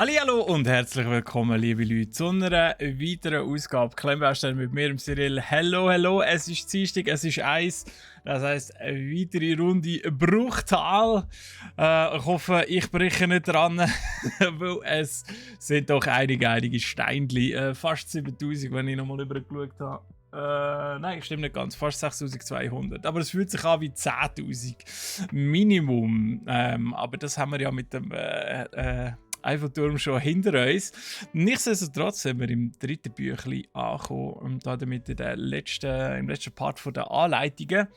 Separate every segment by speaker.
Speaker 1: Hallihallo und herzlich willkommen, liebe Leute, zu einer weiteren Ausgabe Klemmbaustein mit mir, dem Cyril. Hello, es ist Dienstag, es ist 1, das heisst eine weitere Runde Bruchtal. Ich hoffe, ich breche nicht dran, weil es sind doch einige Steinchen, fast 7000, wenn ich nochmal übergeschaut habe. Nein, stimmt nicht ganz, fast 6200. Aber es fühlt sich an wie 10.000 Minimum. Aber das haben wir ja mit dem Eiffelturm schon hinter uns. Nichtsdestotrotz sind wir im dritten Büchlein angekommen und damit im letzten Part von der Anleitungen.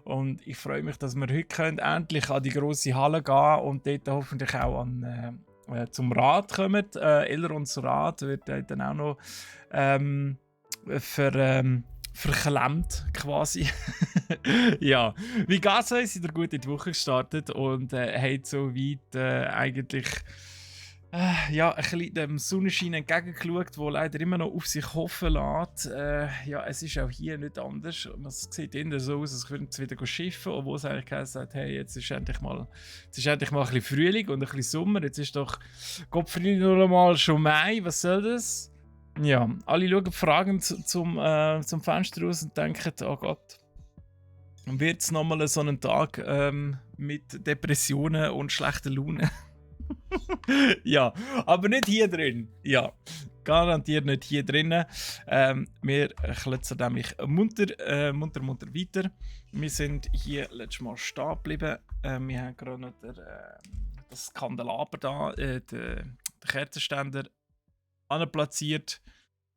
Speaker 1: Und ich freue mich, dass wir heute endlich an die grosse Halle gehen und dort hoffentlich auch zum Rad kommen. Elrons Rad wird dann auch noch verklemmt quasi. Ja, wie geht's euch? Seid ihr gut in die Woche gestartet und habt so weit eigentlich ja, ein bisschen dem Sonnenschein entgegengeschaut, der leider immer noch auf sich hoffen lässt. Ja, es ist auch hier nicht anders. Es sieht eher so aus, als würden sie wieder schiffen, obwohl es eigentlich gesagt hey, jetzt ist endlich mal ein bisschen Frühling und ein bisschen Sommer. Jetzt ist doch Gottfried noch mal schon Mai. Was soll das? Ja, alle schauen fragend zum Fenster raus und denken, oh Gott, wird es nochmal so einen Tag mit Depressionen und schlechter Laune? Ja, aber nicht hier drin. Ja, garantiert nicht hier drin. Wir klötzen nämlich munter weiter. Wir sind hier letztes Mal stehen geblieben. Wir haben gerade noch das Kandelaber da, den Kerzenständer anplatziert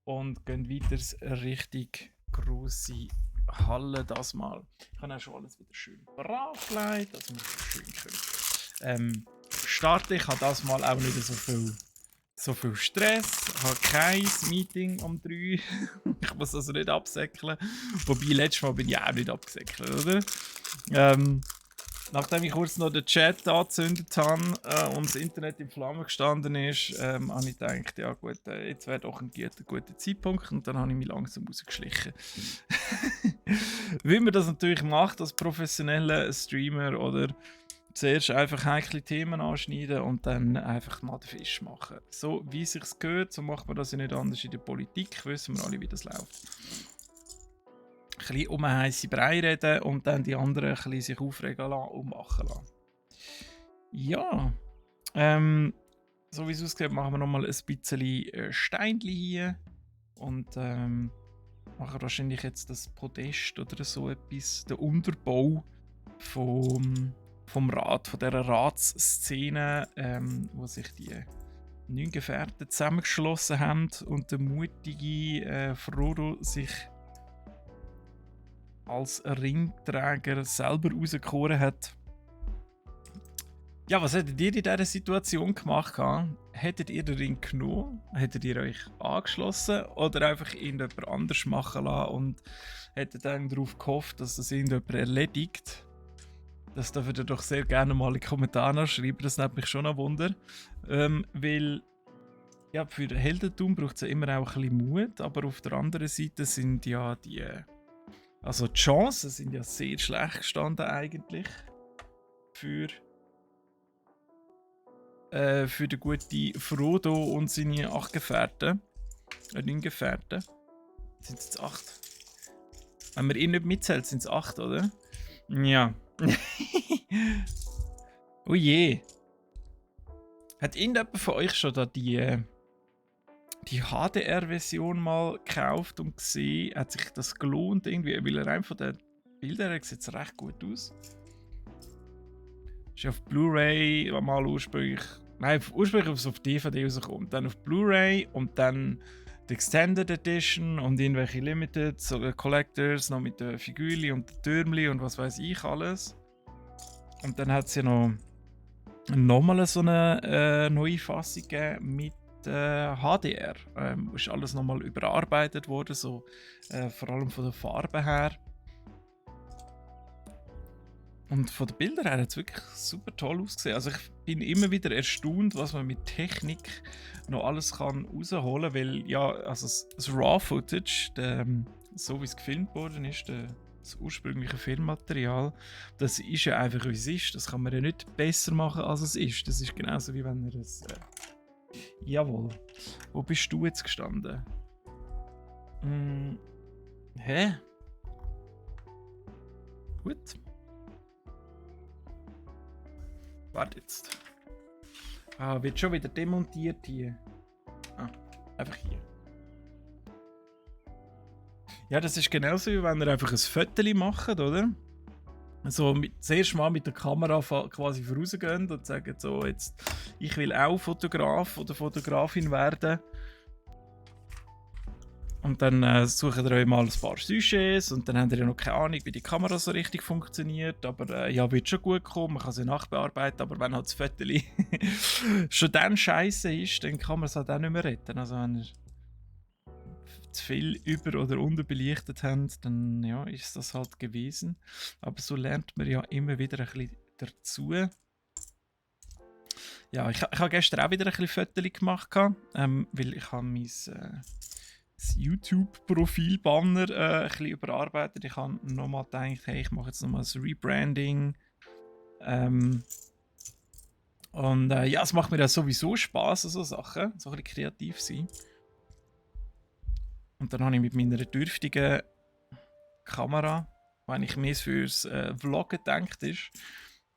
Speaker 1: und gehen weiter Richtung grosse Halle das mal. Ich habe auch schon alles wieder schön brav gelegt, dass wir schön starten. Ich habe das mal auch nicht so viel Stress. Ich habe kein Meeting um 3. Ich muss also nicht absäckeln. Wobei, letztes Mal bin ich auch nicht abgesäckelt, oder? Nachdem ich kurz noch den Chat angezündet habe und das Internet in Flammen gestanden ist, habe ich gedacht, ja gut, jetzt wäre doch ein guter Zeitpunkt und dann habe ich mich langsam rausgeschlichen. Wie man das natürlich macht als professioneller Streamer oder zuerst einfach heikle Themen anschneiden und dann einfach mal den Fisch machen. So wie es sich gehört, so macht man das ja nicht anders in der Politik, wissen wir alle, wie das läuft. Ein bisschen um einen heissen Brei reden und dann die anderen ein bisschen sich aufregen lassen und machen lassen. Ja, so wie es aussieht, machen wir nochmal ein bisschen Steinchen hier und machen wahrscheinlich jetzt das Podest oder so etwas, den Unterbau vom Rat, von dieser Ratsszene, wo sich die 9 Gefährten zusammengeschlossen haben und der mutige Frodo sich als Ringträger selber rausgekoren hat. Ja, was hättet ihr in dieser Situation gemacht? Hättet ihr den Ring genommen? Hättet ihr euch angeschlossen? Oder einfach irgendjemand anders machen lassen und hättet dann darauf gehofft, dass das irgendjemand erledigt? Das dürft ihr doch sehr gerne mal in die Kommentare schreiben, das nimmt mich schon ein Wunder. Weil ja, für Heldentum braucht es ja immer auch ein bisschen Mut, aber auf der anderen Seite sind ja die Chancen sind ja sehr schlecht gestanden eigentlich für den guten Frodo und seine 8 Gefährten. 9 Gefährten. Sind es jetzt 8? Wenn man ihn nicht mitzählt, sind es 8, oder? Ja. Oh je. Hat irgendjemand von euch schon da die HDR-Version mal gekauft und gesehen? Hat sich das gelohnt irgendwie? Weil rein von den Bildern her sieht es recht gut aus. Ist auf Blu-ray mal ursprünglich auf DVD rausgekommen. Dann auf Blu-ray und dann die Extended Edition und irgendwelche Limited, so Collectors, noch mit den Figürchen und den Türmchen und was weiß ich alles. Und dann hat es ja nochmal so eine neue Fassung gegeben mit HDR. Ist alles nochmal überarbeitet worden, so, vor allem von der Farbe her. Und von den Bildern her hat es wirklich super toll ausgesehen. Also ich bin immer wieder erstaunt, was man mit Technik noch alles kann rausholen kann, weil ja, also das Raw-Footage, so wie es gefilmt worden ist, das ursprüngliche Filmmaterial, das ist ja einfach wie es ist. Das kann man ja nicht besser machen, als es ist. Das ist genauso wie wenn ihr Jawohl. Wo bist du jetzt gestanden? Hä? Gut. Warte jetzt. Wird schon wieder demontiert hier. Einfach hier. Ja, das ist genauso, wie wenn ihr einfach ein Foto macht, oder? So zuerst mal mit der Kamera quasi vorausgehen und sagen so, jetzt, ich will auch Fotograf oder Fotografin werden. Und dann sucht ihr euch mal ein paar Sujets und dann habt ihr ja noch keine Ahnung, wie die Kamera so richtig funktioniert. Aber ja, wird schon gut kommen, man kann sie nachbearbeiten, aber wenn halt das Foto schon dann scheiße ist, dann kann man es halt auch nicht mehr retten. Also wenn ihr zu viel über- oder unterbelichtet habt, dann ja, ist das halt gewesen. Aber so lernt man ja immer wieder ein bisschen dazu. Ja, ich habe gestern auch wieder ein bisschen Fotos gemacht, weil ich habe mein das YouTube-Profil-Banner ein bisschen überarbeitet. Ich habe nochmal gedacht, hey, ich mache jetzt nochmal ein Rebranding. Und ja, es macht mir ja sowieso Spaß, so Sachen, so ein bisschen kreativ sein. Und dann habe ich mit meiner dürftigen Kamera, die eigentlich mehr fürs Vloggen gedacht ist,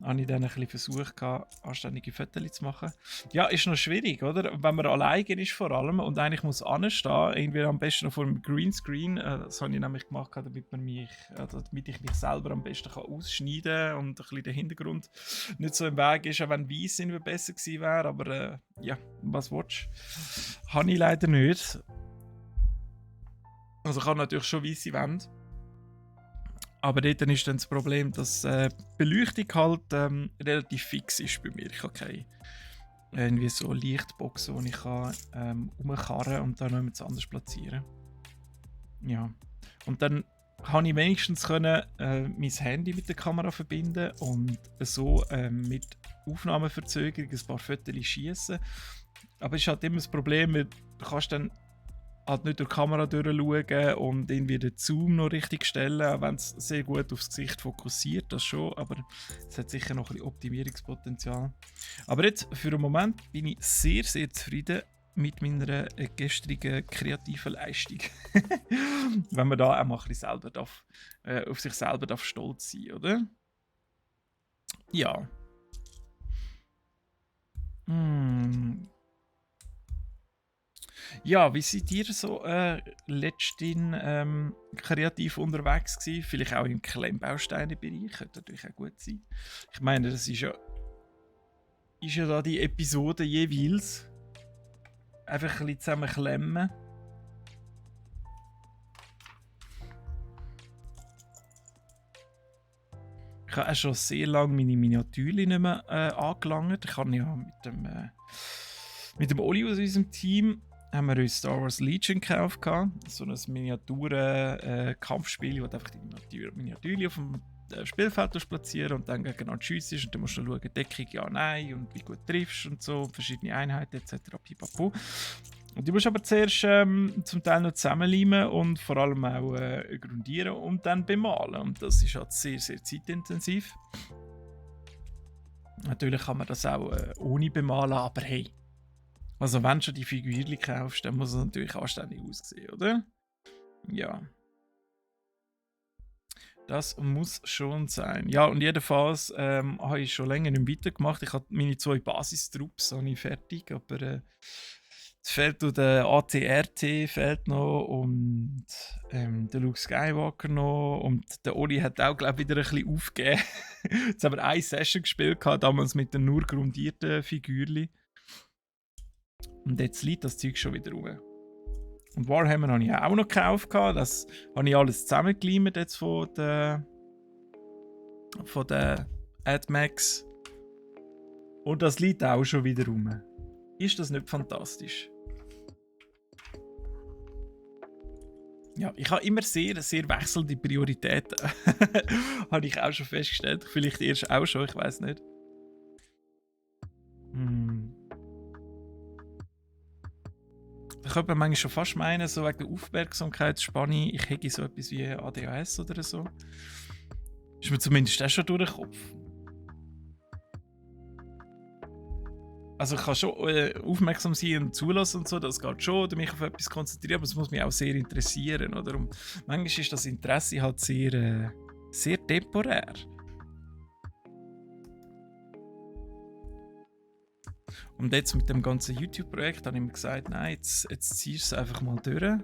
Speaker 1: habe ich dann ein bisschen versucht, anständige Fotos zu machen. Ja, ist noch schwierig, oder? Wenn man alleine ist vor allem und eigentlich muss anstehen, irgendwie am besten noch vor dem Greenscreen. Das habe ich nämlich gemacht, damit ich mich selber am besten ausschneiden kann und ein bisschen der Hintergrund nicht so im Weg ist, auch wenn weiss irgendwie besser gewesen wäre. Aber ja, was willst du? Habe ich leider nicht. Also ich habe natürlich schon weisse Wände. Aber dort ist dann das Problem, dass die Beleuchtung halt relativ fix ist bei mir. Ich habe keine irgendwie so Lichtboxen, die ich kann umkarren und dann noch etwas anderes platzieren. Ja. Und dann habe ich wenigstens können, mein Handy mit der Kamera verbinden und so mit Aufnahmeverzögerung ein paar Fotos schießen. Aber es ist halt immer das Problem, weil du kannst dann halt nicht durch die Kamera durchschauen und irgendwie den Zoom noch richtig stellen, auch wenn es sehr gut aufs Gesicht fokussiert, das schon, aber es hat sicher noch ein bisschen Optimierungspotenzial. Aber jetzt, für den Moment, bin ich sehr, sehr zufrieden mit meiner gestrigen kreativen Leistung. Wenn man da auch mal ein bisschen selber darf, auf sich selber darf stolz sein, oder? Ja. Ja, wie seid ihr so letztens kreativ unterwegs gewesen? Vielleicht auch im Klemmbausteine-Bereich, könnte natürlich auch gut sein. Ich meine, das ist ja da die Episode jeweils. Einfach ein bisschen zusammen klemmen. Ich habe auch schon sehr lange meine Miniatürchen nicht mehr angelangt. Ich habe ja mit dem Oli aus unserem Team haben wir uns Star Wars Legion gekauft. So ein Miniaturen-Kampfspiel, wo du einfach die Miniaturen auf dem Spielfeld platzieren und dann gegeneinander schiessen. Und dann musst du schauen, Deckung, ja, nein, und wie gut triffst und so, verschiedene Einheiten etc. Pipapo. Und du musst aber zuerst zum Teil noch zusammenleimen und vor allem auch grundieren und dann bemalen. Und das ist halt sehr, sehr zeitintensiv. Natürlich kann man das auch ohne bemalen, aber hey. Also wenn du schon die Figürchen kaufst, dann muss es natürlich anständig aussehen, oder? Ja. Das muss schon sein. Ja, und jedenfalls habe ich schon länger nicht weitergemacht. Ich habe meine 2 Basistrupps fertig, aber es fehlt noch der ATRT fehlt noch und der Luke Skywalker noch und der Oli hat auch, glaube ich, wieder ein bisschen aufgegeben. Jetzt haben wir eine Session gespielt, damals mit den nur grundierten Figürchen. Und jetzt liegt das Zeug schon wieder rum. Und Warhammer habe ich auch noch gekauft. Das habe ich alles zusammengeleimt jetzt von der AdMax. Und das liegt auch schon wieder rum. Ist das nicht fantastisch? Ja, ich habe immer sehr, sehr wechselnde Prioritäten. Habe ich auch schon festgestellt. Vielleicht erst auch schon, ich weiß nicht. Da könnte man manchmal schon fast meinen, so wegen der Aufmerksamkeitsspanne, ich hätte so etwas wie ADHS oder so. Ist mir zumindest auch schon durch den Kopf. Also ich kann schon aufmerksam sein und zulassen und so, das geht schon, oder mich auf etwas konzentrieren, aber es muss mich auch sehr interessieren, oder? Und manchmal ist das Interesse halt sehr temporär. Und jetzt mit dem ganzen YouTube-Projekt habe ich mir gesagt, nein, jetzt ziehst du es einfach mal durch.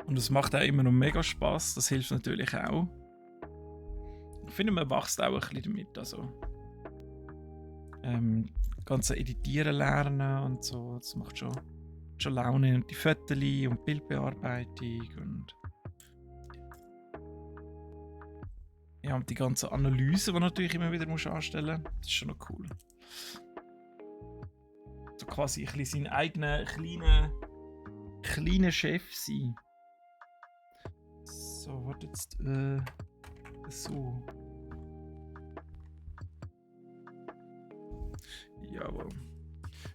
Speaker 1: Und es macht auch immer noch mega Spaß, das hilft natürlich auch. Ich finde, man wächst auch ein bisschen damit. Also, ganze Editieren lernen und so, das macht schon Laune. Und die Fotos und Bildbearbeitung und ja, und die ganze Analyse, die natürlich immer wieder musst anstellen musst, das ist schon noch cool. So quasi ein bisschen seinen eigenen kleinen Chef sein. So, warte jetzt. So. Jawohl.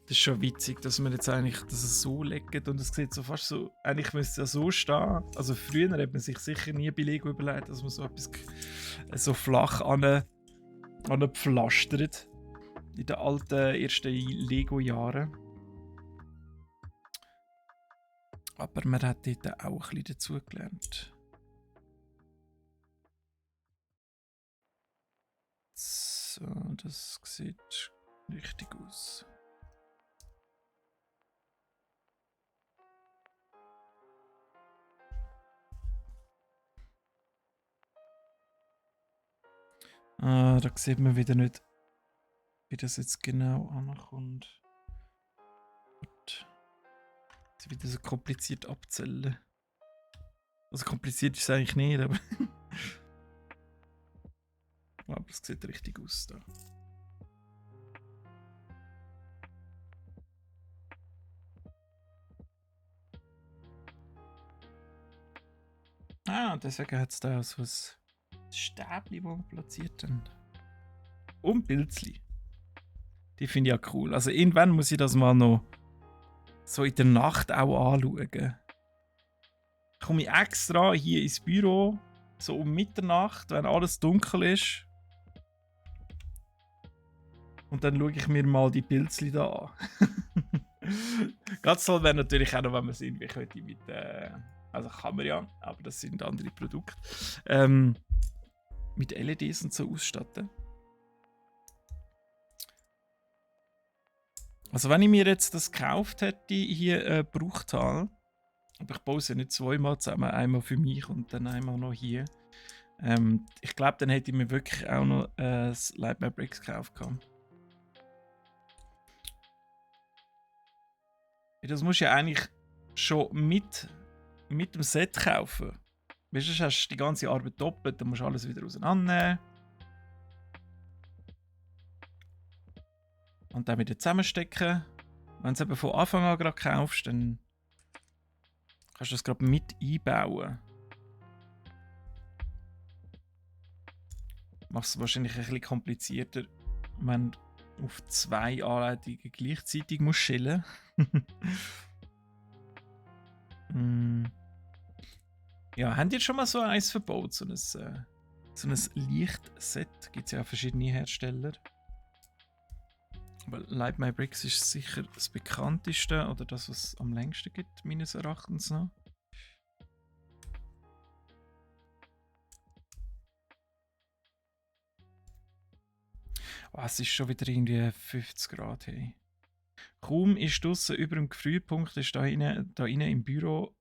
Speaker 1: Das ist schon witzig, dass man jetzt eigentlich das so legt und es sieht so fast so, eigentlich müsste es ja so stehen. Also früher hat man sich sicher nie bei Lego überlegt, dass man so etwas so flach pflastert. In den alten ersten Lego-Jahren. Aber man hat dort auch ein bisschen dazugelernt. So, das sieht richtig aus. Da sieht man wieder nicht, wie das jetzt genau ankommt. Jetzt wieder so kompliziert abzählen. Also kompliziert ist es eigentlich nicht, aber aber es sieht richtig aus da. Deswegen hat es da so ein Stäbchen, das wir platziert haben. Und Pilzli. Die finde ich ja cool. Also irgendwann muss ich das mal noch so in der Nacht auch anschauen. Komme ich extra hier ins Büro, so um Mitternacht, wenn alles dunkel ist. Und dann schaue ich mir mal die Pilzli da an. Ganz toll wäre natürlich auch noch, wenn man es irgendwie könnte mit... also kann man ja, aber das sind andere Produkte. Mit LEDs und so ausstatten. Also wenn ich mir jetzt das gekauft hätte, hier Bruchtal, aber ich baue es ja nicht zweimal zusammen, einmal für mich und dann einmal noch hier. Ich glaube, dann hätte ich mir wirklich auch noch das Light My Bricks gekauft. Das musst du ja eigentlich schon mit dem Set kaufen. Weißt du, sonst hast du die ganze Arbeit doppelt, dann musst du alles wieder auseinandernehmen. Und dann wieder zusammenstecken. Wenn du es eben von Anfang an gerade kaufst, dann kannst du das gerade mit einbauen. Macht es wahrscheinlich ein bisschen komplizierter, wenn du auf 2 Anleitungen gleichzeitig musst schillen. Ja, habt ihr schon mal so eins verbaut? So ein Lichtset? Gibt es ja auch verschiedene Hersteller. Aber Light My Bricks ist sicher das bekannteste oder das, was es am längsten gibt, meines Erachtens noch. Oh, es ist schon wieder irgendwie 50 Grad. Hey. Kaum ist draussen über dem Gefrierpunkt, ist da rein im Büro,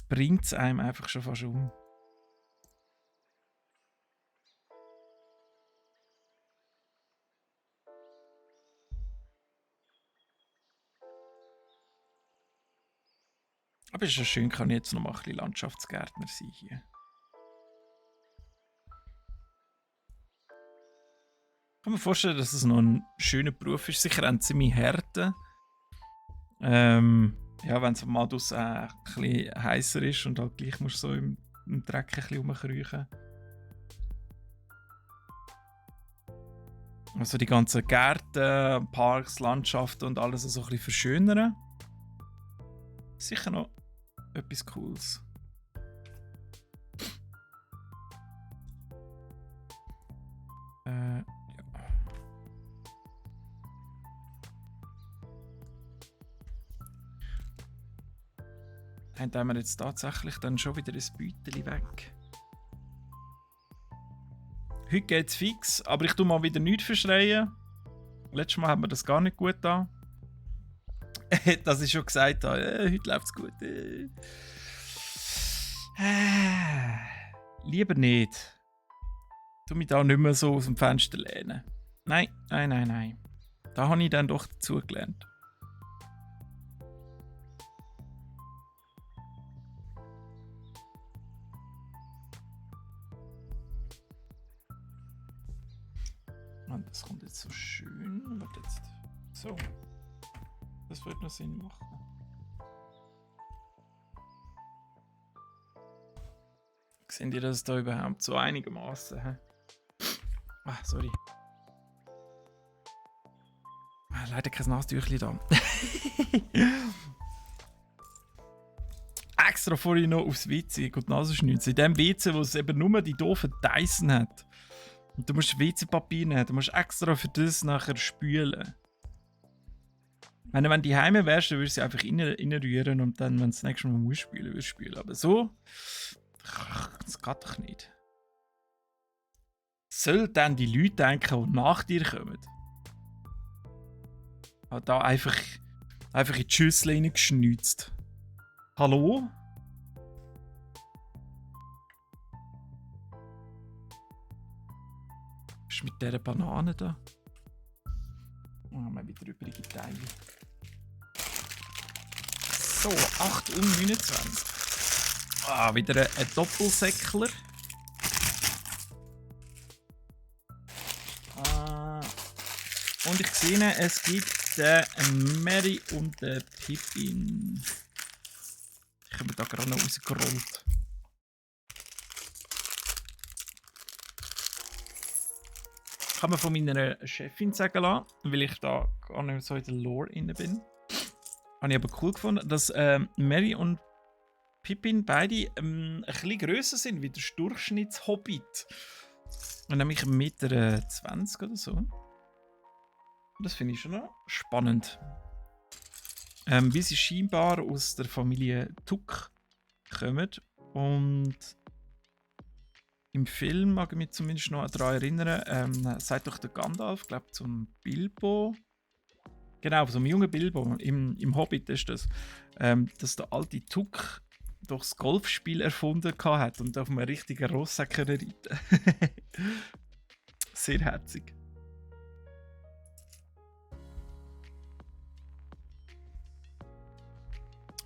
Speaker 1: bringt es einem einfach schon fast um. Aber es ist ja schön, kann ich jetzt noch mal ein bisschen Landschaftsgärtner sein hier. Ich kann mir vorstellen, dass es noch ein schöner Beruf ist. Sicher ein ziemlich härter. Ja, wenn es mal draussen ein bisschen heißer ist und halt gleich musst du so im Dreck ein bisschen rumkriechen. Also die ganzen Gärten, Parks, Landschaften und alles so ein bisschen verschönern. Sicher noch etwas Cooles. Ja, haben wir jetzt tatsächlich dann schon wieder ein Beutel weg. Heute geht es fix, aber ich tue mal wieder nichts verschreien. Letztes Mal haben wir das gar nicht gut da. Dass ich schon gesagt habe, heute läuft es gut. Lieber nicht. Tu mich da nicht mehr so aus dem Fenster lehnen. Nein, nein, nein, nein. Da habe ich dann doch dazugelernt. Und das kommt jetzt so schön. Warte jetzt. So. Das wird noch Sinn machen. Seht ihr das da überhaupt so einigermaßen? Ah, sorry. Ah, leider kein Nasentüchchen da. Extra vorhin noch aufs WC und die Nase schnitzen. In dem WC, wo es eben nur die doofen Dyson hat. Und du musst WC-Papier nehmen. Du musst extra für das nachher spülen. Wenn du die Heime wärst, dann würdest du sie einfach reinrühren und dann, wenn du das nächste Mal musst spülen, wirst du spülen. Aber so, das geht doch nicht. Sollen dann die Leute denken, die nach dir kommen? Hat da einfach in die Schüssel reingeschnitzt. Hallo? Was ist mit dieser Banane da? Oh, haben wir wieder übrige Teile. So, 8:29. Ah, wieder ein Doppelsäckler. Und ich sehe, es gibt den Mary und den Pippin. Ich habe da gerade noch rausgerollt. Kann man von meiner Chefin sagen lassen, weil ich da gar nicht so in der Lore inne bin. Habe ich aber cool gefunden, dass Mary und Pippin beide ein bisschen grösser sind wie der Durchschnittshobbit. Und nämlich 1,20 Meter oder so. Das finde ich schon noch spannend. Wie sie scheinbar aus der Familie Tuck kommen. Und im Film mag ich mich zumindest noch daran erinnern, sagt doch der Gandalf, glaube ich, zum Bilbo. Genau, so einem jungen Bilbo, im Hobbit ist das, dass der alte Tuck doch das Golfspiel erfunden hat und auf einem richtigen Ross reiten. Sehr herzig.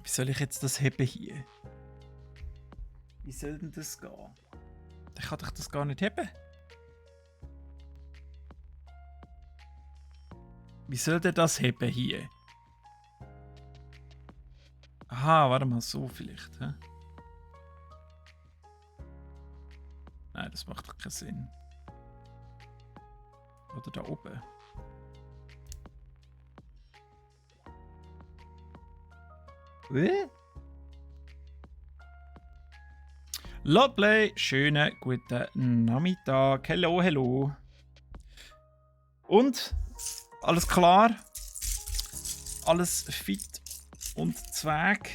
Speaker 1: Wie soll ich jetzt das heben hier? Wie soll denn das gehen? Ich kann doch das gar nicht heben. Wie soll der das heben hier? Aha, warte mal, so vielleicht. Hä? Nein, das macht doch keinen Sinn. Oder da oben. Lotplay, schönen guten Nachmittag. Hello, hello. Und? Alles klar? Alles fit und zweig?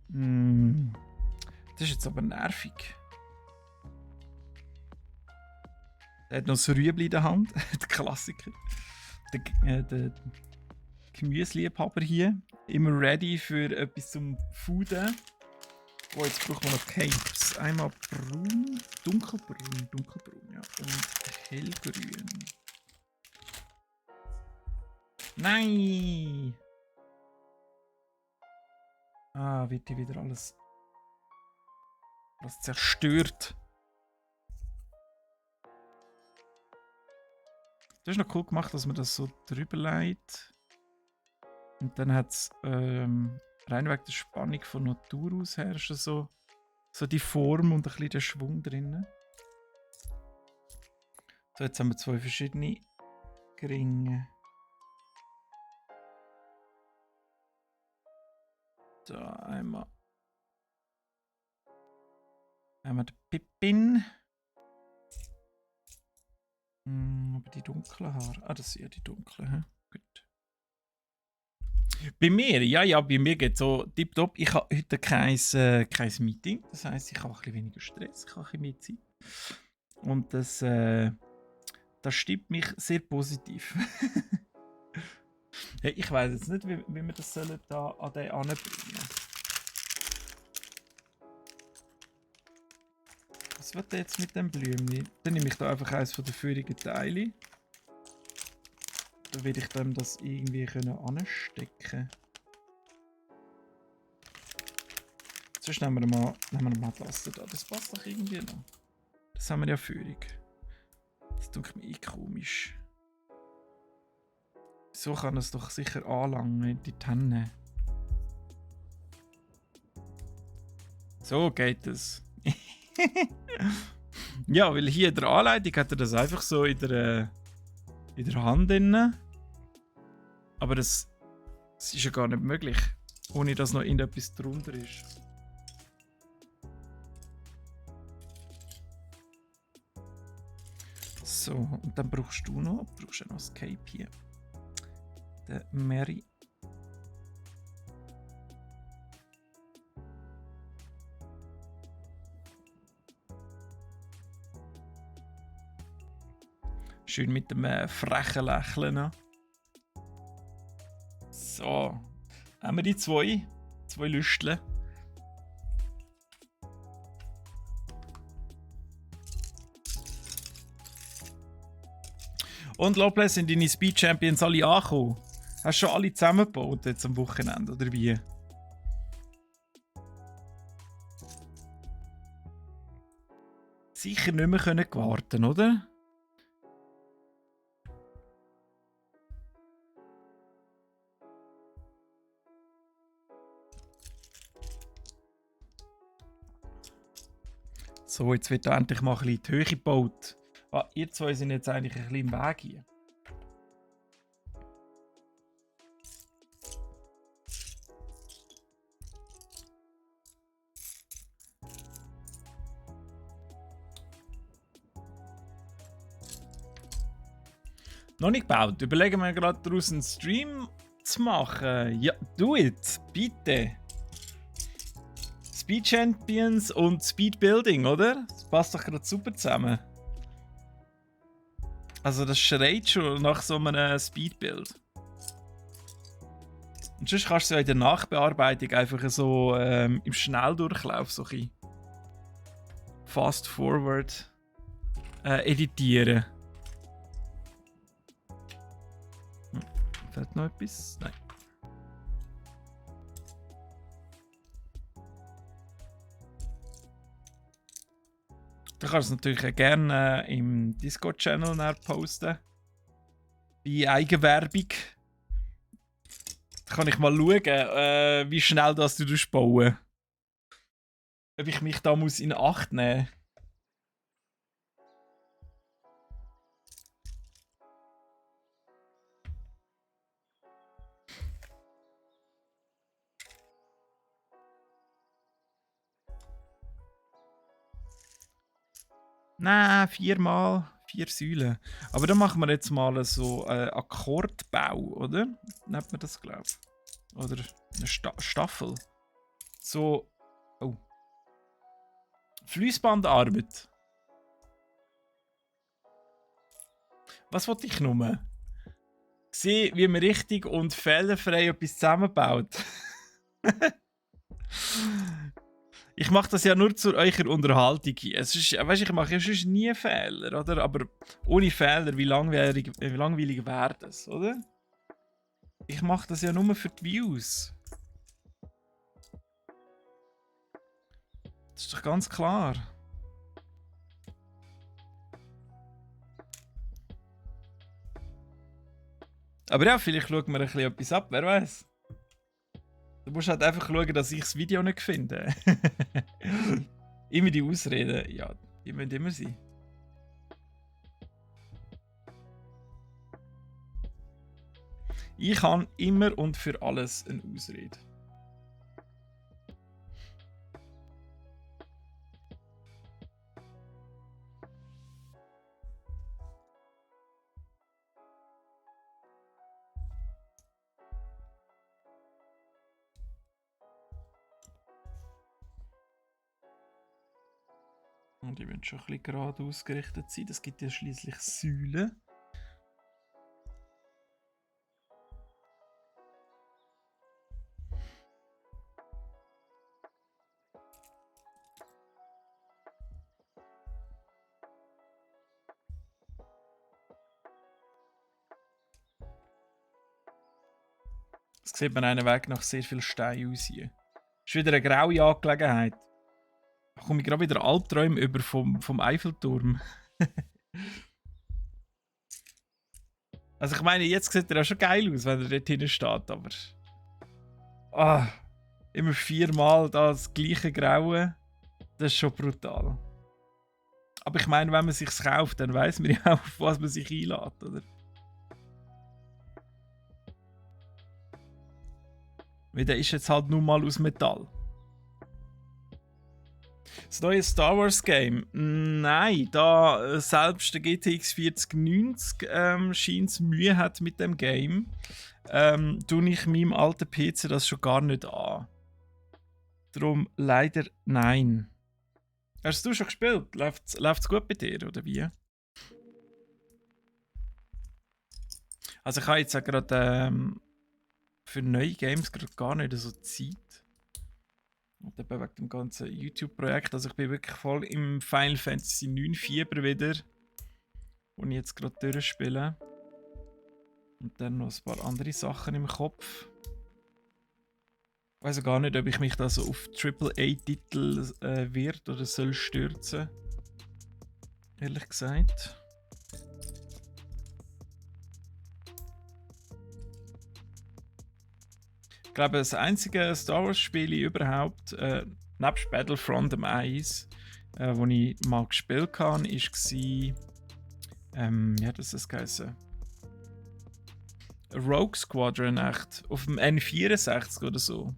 Speaker 1: Das ist jetzt aber nervig. Er hat noch das Rüebli in der Hand. Der Klassiker. Der Gemüseliebhaber hier. Immer ready für etwas zum Fooden. Oh, jetzt brauchen wir noch Capes. Einmal braun, dunkelbraun, ja. Und hellgrün. Nein! Ah, wird hier wieder alles zerstört. Das ist noch cool gemacht, dass man das so drüber legt. Und dann hat es rein wegen der Spannung von Natur aus herrschen so die Form und ein bisschen den Schwung drin. So, jetzt haben wir zwei verschiedene Gringe. Da einmal den Pippin. Aber die dunklen Haare. Ah, das sind ja die dunklen. He? Gut. Bei mir, ja, bei mir geht es so tipptopp. Ich habe heute kein Meeting. Das heisst, ich habe ein bisschen weniger Stress, ich habe ein bisschen mehr Zeit. Und das stimmt mich sehr positiv. Hey, ich weiß jetzt nicht, wie wir das sollen da an den anbringen. Was wird der jetzt mit dem Blümchen? Dann nehme ich da einfach eines von den feurigen Teile. Dann will ich dem das irgendwie anstecken. Sonst nehmen wir mal das da. Das passt doch irgendwie noch. Das haben wir ja feurig. Das tut mir komisch. So kann es doch sicher anlangen in die Hände. So geht es. Ja, weil hier in der Anleitung hat er das einfach so in der Hand drin. Aber das ist ja gar nicht möglich, ohne dass noch irgendetwas drunter ist. So, und dann brauchst du noch das Cape hier. Der Mary. Schön mit dem frechen Lächeln. So, haben wir die zwei Lüstle. Und Lopez, sind deine Speed Champions alle angekommen? Hast du schon alle zusammengebaut jetzt am Wochenende, oder wie? Sicher nicht mehr können warten, oder? So, jetzt wird da endlich mal ein bisschen die Höhe gebaut. Ah, ihr zwei sind jetzt eigentlich ein bisschen im Weg hier. Noch nicht gebaut. Überlegen wir gerade daraus einen Stream zu machen. Ja, do it, bitte. Speed Champions und Speed Building, oder? Das passt doch gerade super zusammen. Also das schreit schon nach so einem Speed-Build. Und sonst kannst du ja in der Nachbearbeitung einfach so im Schnelldurchlauf so ein Fast Forward editieren. Fehlt noch etwas? Nein. Du kannst es natürlich auch gerne im Discord-Channel posten. Bei Eigenwerbung. Da kann ich mal schauen, wie schnell das du bauen. Ob ich mich da muss in Acht nehmen muss. Nein, 4 Säulen. Aber dann machen wir jetzt mal so Akkordbau, oder? Nennt man das, glaube ich. Oder eine Staffel. So. Oh. Fließbandarbeit. Was wollte ich nur? Sehen, wie man richtig und fehlerfrei etwas zusammenbaut. Ich mache das ja nur zu eurer Unterhaltung. Es ist, weißt, ich mache ja sonst nie Fehler, oder? Aber ohne Fehler, wie langweilig wäre das, oder? Ich mache das ja nur für die Views. Das ist doch ganz klar. Aber ja, vielleicht schaut mir ein bisschen etwas ab, wer weiß. Du musst halt einfach schauen, dass ich das Video nicht finde. Immer die Ausreden, ja, die müssen immer sein. Ich habe immer und für alles eine Ausrede. Und die müssen schon ein bisschen gerade ausgerichtet sein. Das gibt ja schließlich Säulen. Das sieht man einen Weg nach sehr viel Stein aus hier. Ist wieder eine graue Angelegenheit. Da komme ich gerade wieder Albträume über vom Eiffelturm. Also ich meine, jetzt sieht er auch schon geil aus, wenn er dort hinten steht, aber... Immer 4-mal das gleiche Graue. Das ist schon brutal. Aber ich meine, wenn man es sich kauft, dann weiß man ja auch, auf was man sich einlädt, oder? Weil der ist jetzt halt nur mal aus Metall. Das neue Star Wars Game? Nein, da selbst der GTX 4090 scheint es Mühe hat mit dem Game, tue ich meinem alten PC das schon gar nicht an. Darum leider nein. Hast du schon gespielt? Läuft es gut bei dir, oder wie? Also ich habe jetzt gerade für neue Games gerade gar nicht so Zeit. Und eben wegen dem ganzen YouTube-Projekt. Also ich bin wirklich voll im Final Fantasy 9 Fieber wieder. Wo ich jetzt gerade durchspiele. Und dann noch ein paar andere Sachen im Kopf. Ich weiß gar nicht, ob ich mich da so auf AAA-Titel wird oder soll stürzen. Ehrlich gesagt. Ich glaube, das einzige Star Wars-Spiel überhaupt, nebst Battlefront 1, das ich mal gespielt habe, war, wie hat das geheißen? Rogue Squadron, echt. Auf dem N64 oder so.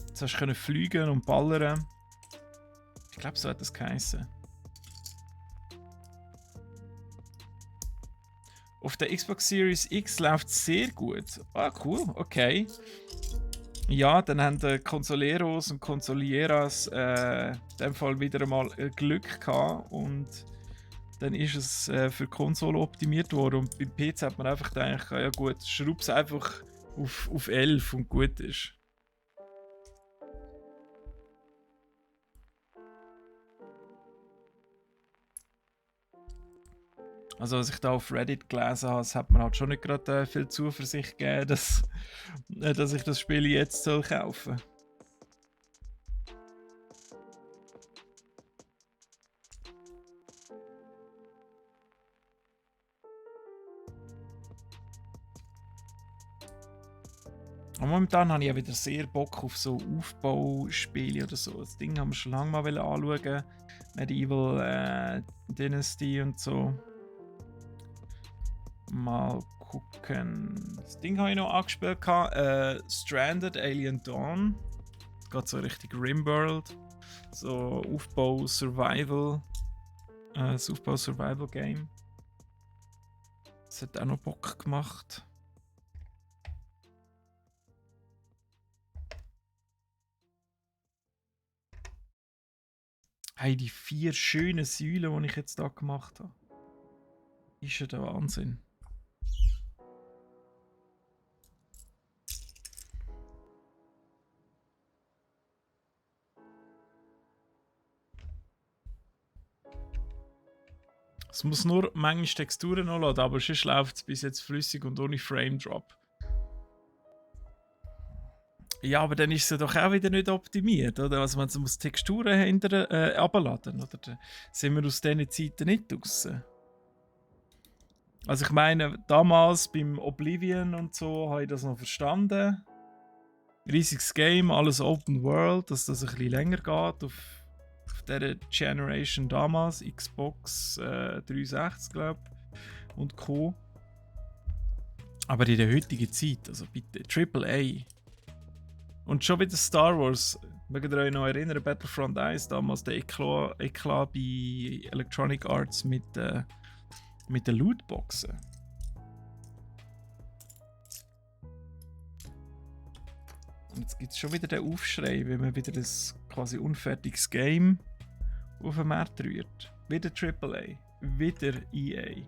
Speaker 1: Jetzt hast du fliegen und ballern. Ich glaube, so hat das geheißen. Auf der Xbox Series X läuft es sehr gut. Ah, cool, okay. Ja, dann haben die Consoleros und Consolieras in dem Fall wieder einmal Glück gehabt und dann ist es für Konsole optimiert worden und beim PC hat man einfach gedacht, ja gut, schraub es einfach auf 11 und gut ist. Also als ich da auf Reddit gelesen habe, hat man halt schon nicht gerade viel Zuversicht gegeben, dass ich das Spiel jetzt kaufen soll. Und momentan habe ich ja wieder sehr Bock auf so Aufbauspiele oder so. Das Ding haben wir schon lange mal anschauen. Medieval Dynasty und so. Mal gucken. Das Ding habe ich noch angespielt. Stranded Alien Dawn. Es geht so richtig Rimworld. So Aufbau-Survival. Das Aufbau-Survival-Game. Das hat auch noch Bock gemacht. Hey, die 4 schönen Säulen, die ich jetzt hier gemacht habe. Ist ja der Wahnsinn. Es muss nur manchmal Texturen noch laden, aber sonst läuft es bis jetzt flüssig und ohne Frame Drop. Ja, aber dann ist es ja doch auch wieder nicht optimiert, oder? Also man muss Texturen runterladen, oder? Sind wir aus diesen Zeiten nicht draussen? Also ich meine, damals beim Oblivion und so habe ich das noch verstanden. Riesiges Game, alles Open World, dass das ein bisschen länger geht auf dieser Generation damals, Xbox 360, glaube ich, und Co. Aber in der heutigen Zeit, also bitte, AAA. Und schon wieder Star Wars. Mögt ihr euch noch erinnern, Battlefront 1, damals der Eklat bei Electronic Arts mit den Lootboxen. Und jetzt gibt es schon wieder den Aufschrei, wenn man wieder ein quasi unfertiges Game auf den Markt rührt. Wieder AAA. Wieder EA.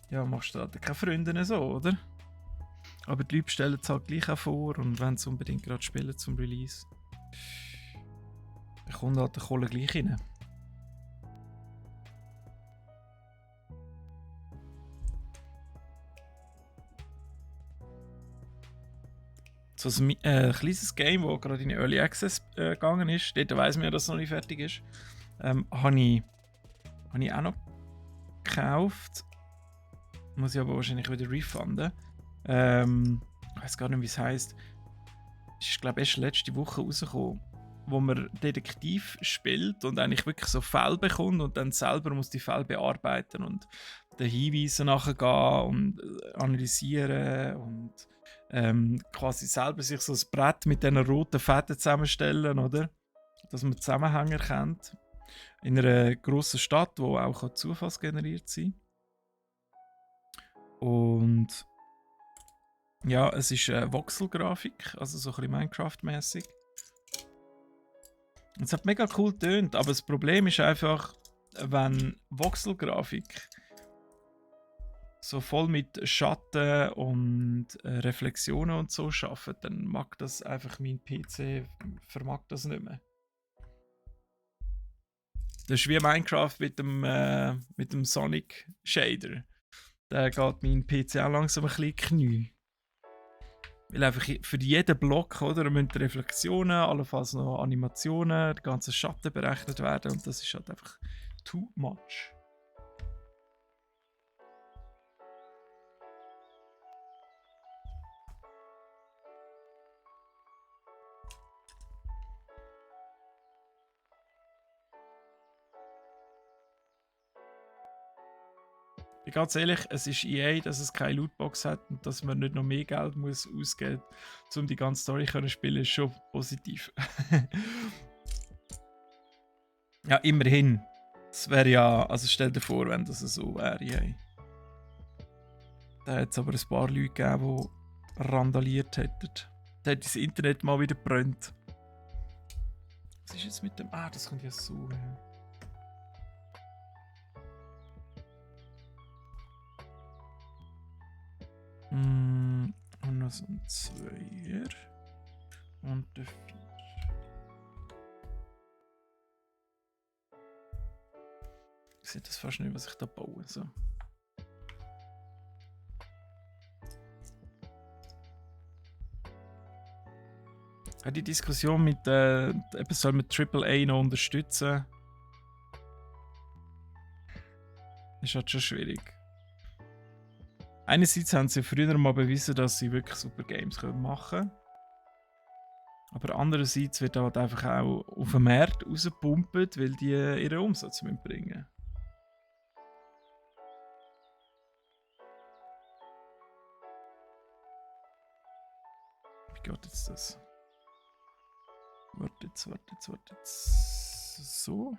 Speaker 1: Ja, machst du da keine Freunde so, oder? Aber die Leute stellen es halt gleich auch vor und wenn sie unbedingt gerade spielen zum Release, dann kommt halt der Kohle gleich rein. So ein kleines Game, das gerade in Early Access gegangen ist, dort weiss man ja, dass es noch nicht fertig ist, habe ich auch noch gekauft. Muss ich aber wahrscheinlich wieder refunden. Ich weiß gar nicht, wie es heisst. Es ist, glaube ich, erst letzte Woche rausgekommen, wo man Detektiv spielt und eigentlich wirklich so Fälle bekommt und dann selber muss die Fälle bearbeiten und den Hinweisen nachgehen und analysieren und quasi selber sich so ein Brett mit diesen roten Fäden zusammenstellen, oder? Dass man Zusammenhänge erkennt. In einer grossen Stadt, wo auch zufallsgeneriert sein kann. Und ja, es ist Voxel-Grafik, also so ein bisschen Minecraft-mäßig. Es hat mega cool getönt, aber das Problem ist einfach, wenn Voxel-Grafik so voll mit Schatten und Reflexionen und so arbeitet, dann mag das einfach mein PC, vermag das nicht mehr. Das ist wie Minecraft mit dem Sonic Shader. Da geht mein PC auch langsam ein bisschen Knie. Weil einfach für jeden Block, oder, müssen Reflexionen, allenfalls noch Animationen, die ganzen Schatten berechnet werden und das ist halt einfach too much. Ich bin ganz ehrlich, es ist EA, dass es keine Lootbox hat und dass man nicht noch mehr Geld muss ausgeben muss, um die ganze Story zu spielen, ist schon positiv. Ja, immerhin. Es wäre ja, also stell dir vor, wenn das so wäre, EA. Da hat es aber ein paar Leute gegeben, die randaliert hätten. Da hat das Internet mal wieder gebrannt. Was ist jetzt mit dem... Ah, das kommt ja so... Und noch so ein Zweier. Und der 4. Ich sehe das fast nicht, was ich da baue. So. Ja, die Diskussion mit eben soll man AAA noch unterstützen, ist halt schon schwierig. Einerseits haben sie früher mal bewiesen, dass sie wirklich super Games machen können. Aber andererseits wird halt einfach auch auf den Markt rausgepumpt, weil die ihren Umsatz bringen müssen. Wie geht jetzt das? Warte jetzt. So?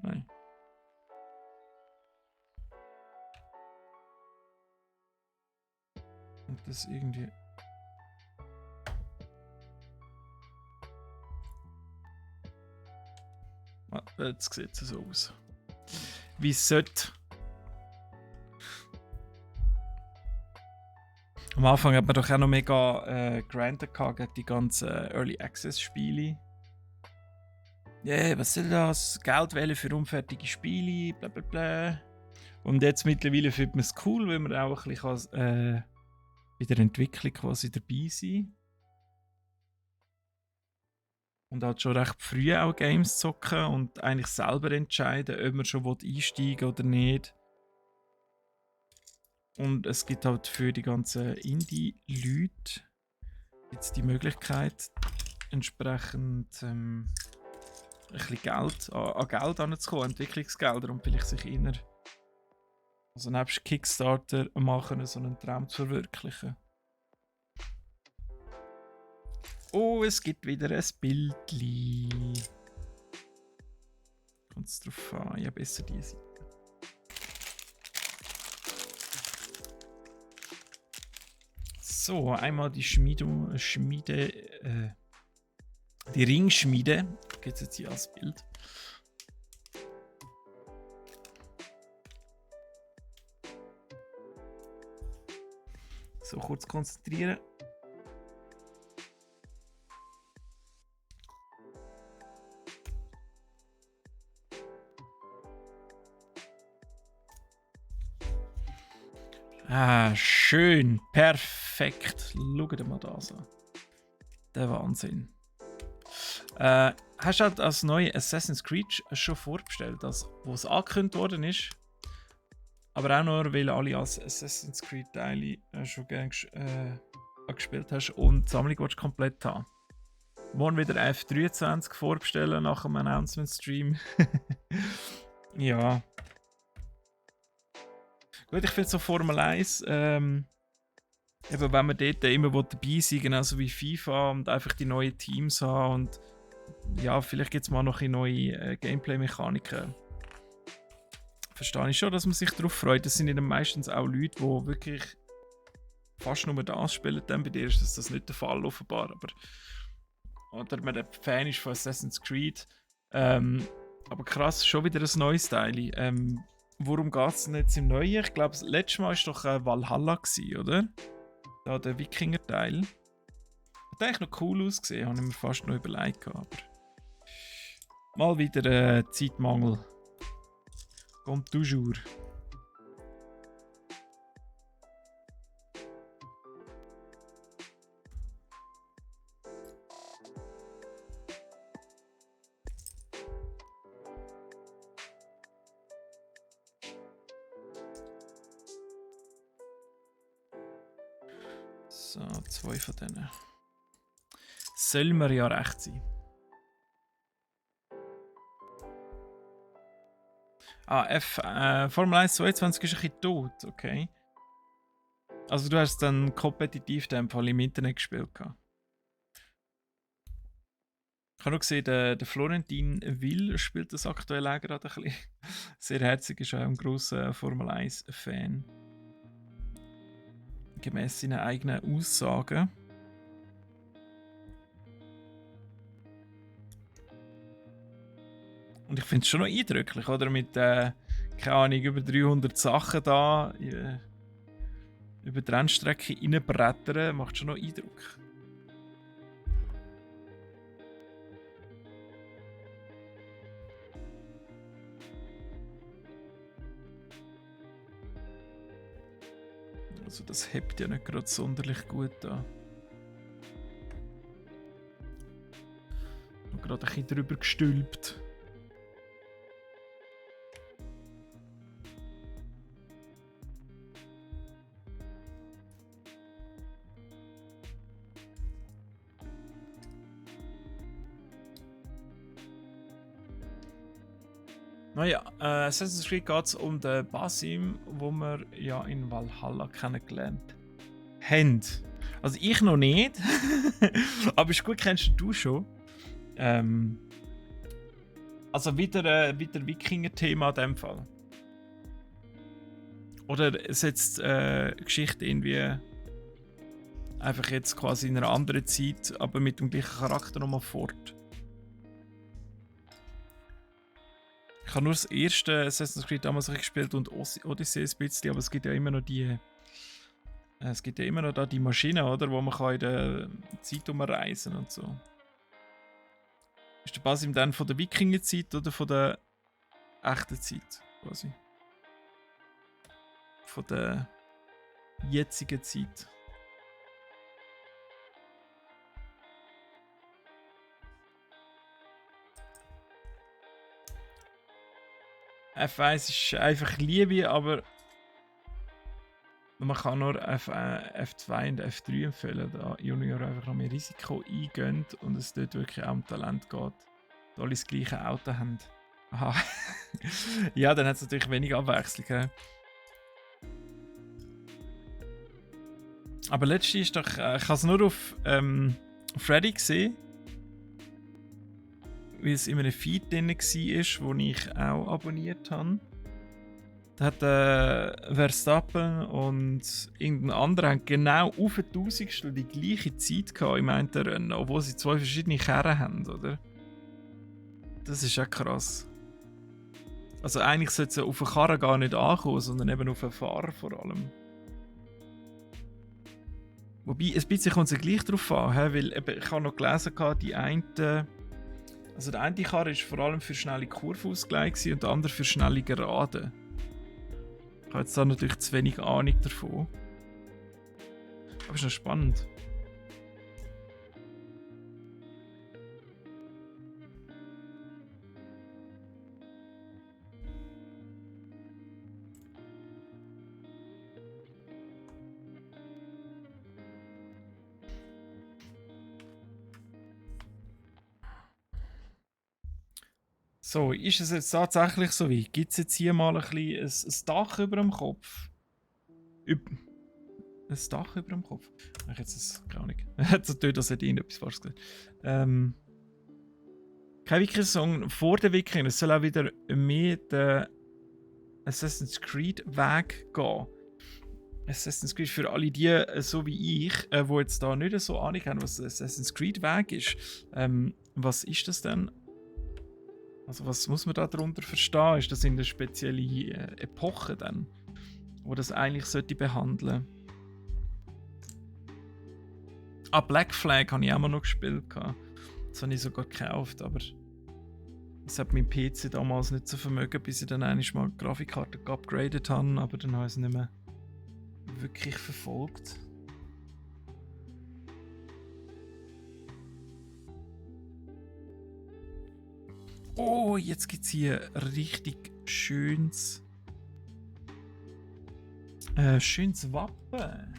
Speaker 1: Nein. Und das irgendwie... Ah, jetzt sieht es so aus. Wie es sollte. Am Anfang hat man doch auch noch mega granted gegen die ganzen Early Access Spiele. Was soll das? Geld wählen für unfertige Spiele, bla bla bla. Und jetzt mittlerweile findet man es cool, weil man auch ein bisschen bei der Entwicklung quasi dabei sein. Und halt schon recht früh auch Games zocken und eigentlich selber entscheiden, ob man schon einsteigen will oder nicht. Und es gibt halt für die ganzen Indie-Leute jetzt die Möglichkeit, entsprechend ein bisschen Geld, an Geld heranzukommen, Entwicklungsgelder und vielleicht sich inner, also nebst Kickstarter machen, so einen Traum zu verwirklichen. Oh, es gibt wieder ein Bildli. Kommt es drauf an, ja besser die Seite. So, einmal die die Ringschmiede, gibt es jetzt hier als Bild. So kurz konzentrieren. Ah, schön. Perfekt. Schaut mal das an. Der Wahnsinn. Hast du halt das neue Assassin's Creed schon vorbestellt, wo es angekündigt worden ist? Aber auch nur, weil alle Assassin's Creed Teile schon gerne gespielt hast und die Sammlung willst komplett haben. Morgen wieder F23 vorbestellen nach dem Announcement-Stream. Ja. Gut, ich finde so Formel 1, eben wenn man dort immer dabei sein will, genauso wie FIFA und einfach die neuen Teams haben und ja, vielleicht gibt es mal noch neue Gameplay-Mechaniken. Verstehe ich schon, dass man sich darauf freut. Das sind ja meistens auch Leute, die wirklich fast nur das spielen. Dann bei dir ist das nicht der Fall, offenbar. Oder man ein Fan ist von Assassin's Creed. Aber krass, schon wieder ein neues Teil. Worum geht es denn jetzt im Neuen? Ich glaube, das letzte Mal war doch Valhalla, oder? Da der Wikinger-Teil. Hat eigentlich noch cool ausgesehen, habe ich mir fast noch überlegt. Aber mal wieder Zeitmangel. Kommt toujours. So, 2 von denen. Soll mir ja recht sein. Formel 1 22 ist ein bisschen tot, okay. Also du hast dann kompetitiv in dem Fall im Internet gespielt. Ich habe noch gesehen, der Florentin Will spielt das aktuell auch gerade ein bisschen. Sehr herzig, ist auch ein grosser Formel 1 Fan. Gemäss seinen eigenen Aussagen. Und ich finde es schon noch eindrücklich, oder? Mit, keine Ahnung, über 300 Sachen da über die Rennstrecke reinbrettern, macht schon noch Eindruck. Also das hebt ja nicht gerade sonderlich gut an. Und gerade ein bisschen drüber gestülpt. Naja, Assassin's Creed geht es um den Basim, wo wir ja in Valhalla kennengelernt haben. Also ich noch nicht, aber ist gut, kennst du schon. Also wieder Wikinger-Thema in dem Fall. Oder setzt Geschichte irgendwie einfach jetzt quasi in einer anderen Zeit, aber mit dem gleichen Charakter nochmal fort. Ich habe nur das erste Assassin's Creed damals gespielt und Odyssey ein bisschen, aber es gibt ja immer noch die Maschinen, oder, wo man kann in der Zeit umreisen und so. Ist der Basim dann von der Wikinger-Zeit oder von der echten Zeit quasi? Von der jetzigen Zeit. F1 ist einfach Liebe, aber man kann nur F2 und F3 empfehlen, da Junior einfach noch mehr Risiko eingehen und es dort wirklich auch um Talent geht. Da alle das gleiche Auto haben. Aha. Ja, dann hat es natürlich wenig Abwechslung. He? Aber letztens ist doch, ich habe es nur auf Freddy gesehen, weil es in einem Feed drin war, den ich auch abonniert habe. Da hat Verstappen und irgendein anderer haben genau auf ein Tausendstel die gleiche Zeit gehabt im einen Rennen, obwohl sie 2 verschiedene Karren haben, oder? Das ist ja krass. Also eigentlich sollte es auf eine Karre gar nicht ankommen, sondern eben auf einen Fahrer vor allem. Wobei, ein bisschen kommt es ja gleich drauf an, weil eben, ich habe noch gelesen, die eine, also der eine Karre war vor allem für schnelle Kurven ausgelegt und der andere für schnelle Geraden. Ich habe jetzt da natürlich zu wenig Ahnung davon. Aber ist noch spannend. So, ist es jetzt tatsächlich so wie? Gibt es jetzt hier mal ein Dach über dem Kopf? Ein Dach über dem Kopf? Ich jetzt das gar nicht. So tut, als hätte ich etwas falsch gesagt. Kein Wikinger-Song vor den Wikingern. Es soll auch wieder mehr den Assassin's Creed-Weg gehen. Assassin's Creed für alle die, so wie ich, die jetzt da nicht so Ahnung haben, was Assassin's Creed-Weg ist. Was ist das denn? Also was muss man da darunter verstehen? Ist das in der speziellen Epoche dann, wo das eigentlich sollte behandeln? Ah, Black Flag habe ich auch mal noch gespielt. Das habe ich sogar gekauft, aber das hat mein PC damals nicht so vermögen, bis ich dann einmal die Grafikkarte geupgradet habe, aber dann habe ich es nicht mehr wirklich verfolgt. Oh, jetzt gibt es hier richtig schönes Wappen.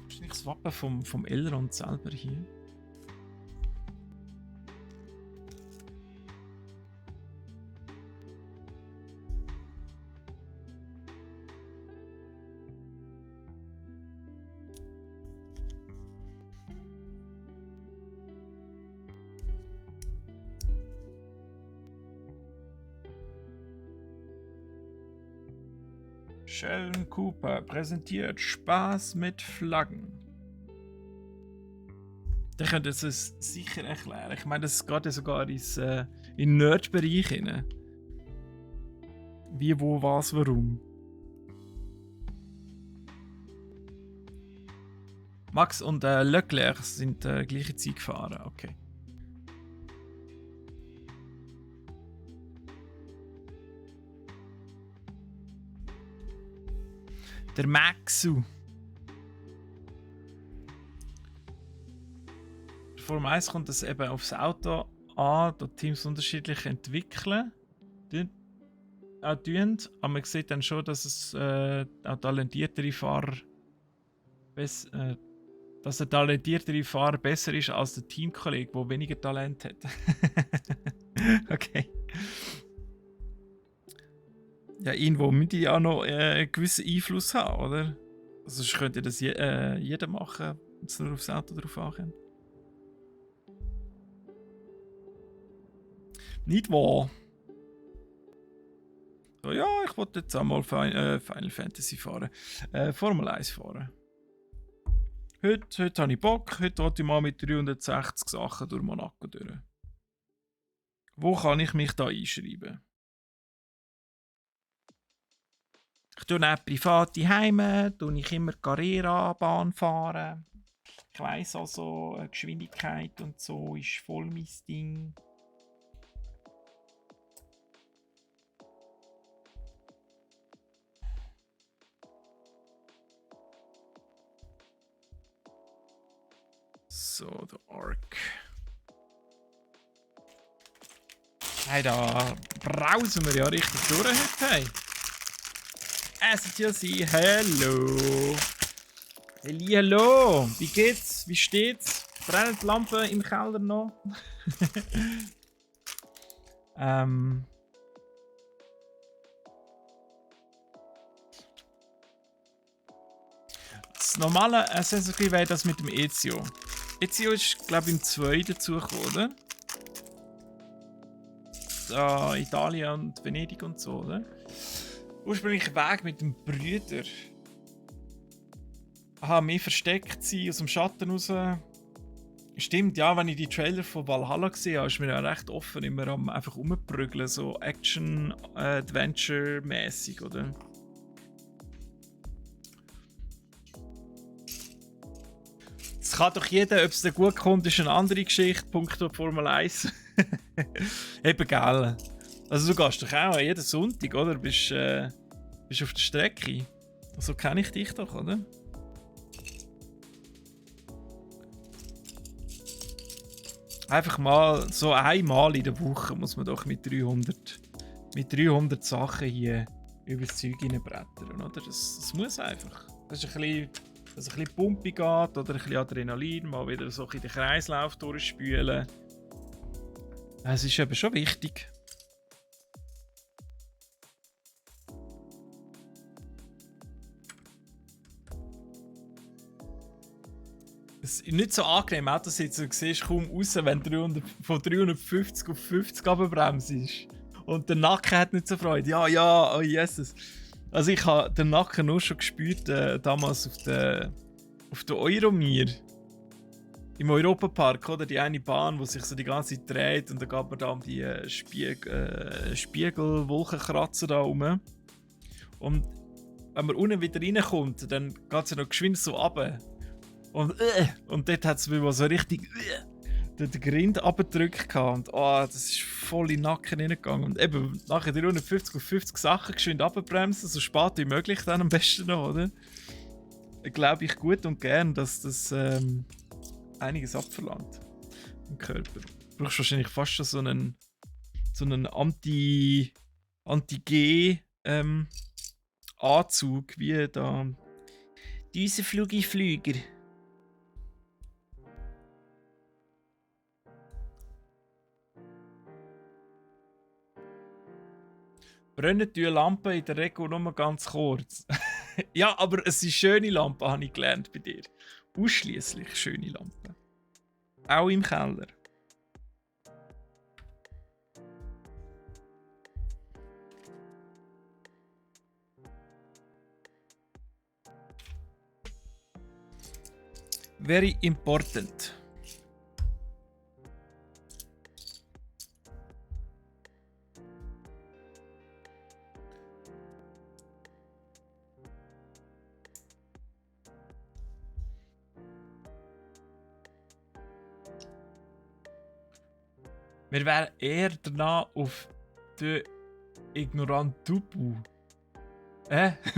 Speaker 1: Ist nicht das Wappen vom Elrond selber hier? Sheldon Cooper präsentiert Spaß mit Flaggen. Der könnte es sicher erklären. Ich meine, das geht ja sogar in den Nerd-Bereich hinein. Wie, wo, was, warum. Max und Leclerc sind gleiche Zeit gefahren, okay. Der Maxu. Bei Formel 1 kommt es eben aufs Auto an, da Teams unterschiedlich entwickeln. Aber man sieht dann schon, dass es auch talentiertere Fahrer dass der talentiertere Fahrer besser ist als der Teamkollege, der weniger Talent hat. Okay. Ja, irgendwo müsste ich auch noch einen gewissen Einfluss haben, oder? Also sonst könnte das jeder machen, wenn es nur aufs Auto drauf ankommt. Nicht wahr? So, ja, ich wollte jetzt auch mal Final Fantasy fahren. Formel 1 fahren. Heute habe ich Bock. Heute wollte ich mal mit 360 Sachen durch Monaco durch. Wo kann ich mich da einschreiben? Ich tue auch private Heime, tue ich immer Carrera-Bahn fahren. Ich weiss also, Geschwindigkeit und so ist voll mein Ding. So, der Arc. Hey, da brausen wir ja richtig durch heute. Hey. STLC, hallo. Hallo. Wie geht's? Wie steht's? Brennen die Lampen im Keller noch? Das normale Assassin's Creed wäre das mit dem Ezio. Ezio ist, glaube ich, im 2 dazugekommen, oder? Da Italien und Venedig und so, oder? Ursprünglich Weg mit dem Brüder. Aha, mehr versteckt sein, aus dem Schatten raus. Stimmt, ja, wenn ich die Trailer von Valhalla gesehen habe, ist mir ja recht offen immer am einfach rumprügeln, so Action-Adventure-mäßig, oder? kann doch jeder, ob es dir gut kommt, ist eine andere Geschichte. Punkto Formel 1. Eben, gell. Also du gehst doch auch jeden Sonntag, oder? Bist auf der Strecke. So kenne ich dich doch, oder? Einfach mal so einmal in der Woche muss man doch mit 300 Sachen hier über das Zeug reinbrettern, oder? Das muss einfach. Das ist ein bisschen, dass ein bisschen Pumpe geht oder ein bisschen Adrenalin, mal wieder so in den Kreislauf durchspülen. Es ist eben schon wichtig. Es ist nicht so angenehm, Autositzen. Du siehst kaum raus, wenn du von 350 auf 50 runterbremst. Und der Nacken hat nicht so Freude. Ja, oh Jesus. Also ich habe den Nacken nur schon gespürt, damals auf der Euromir. Im Europapark, oder? Die eine Bahn, die sich so die ganze Zeit dreht und dann geht man da um die Spiegelwolkenkratzer da rum. Und wenn man unten wieder reinkommt, dann geht es ja noch geschwind so runter. Und dort hat es mir mal so richtig den Grind abgedrückt und das ist voll in den Nacken reingegangen. Und eben nachher 350 auf 50 Sachen geschwind abbremsen, so spät wie möglich dann am besten noch, oder? Glaube ich gut und gern, dass das einiges abverlangt im Körper. Du brauchst wahrscheinlich fast schon so einen Anti-G Anzug wie da diese Flüger. Brennen die Lampen in der Regel nur ganz kurz. Ja, aber es sind schöne Lampen, habe ich gelernt bei dir. Ausschließlich schöne Lampen. Auch im Keller. Very important. Wir wären eher danach auf den Ignorant Dubu.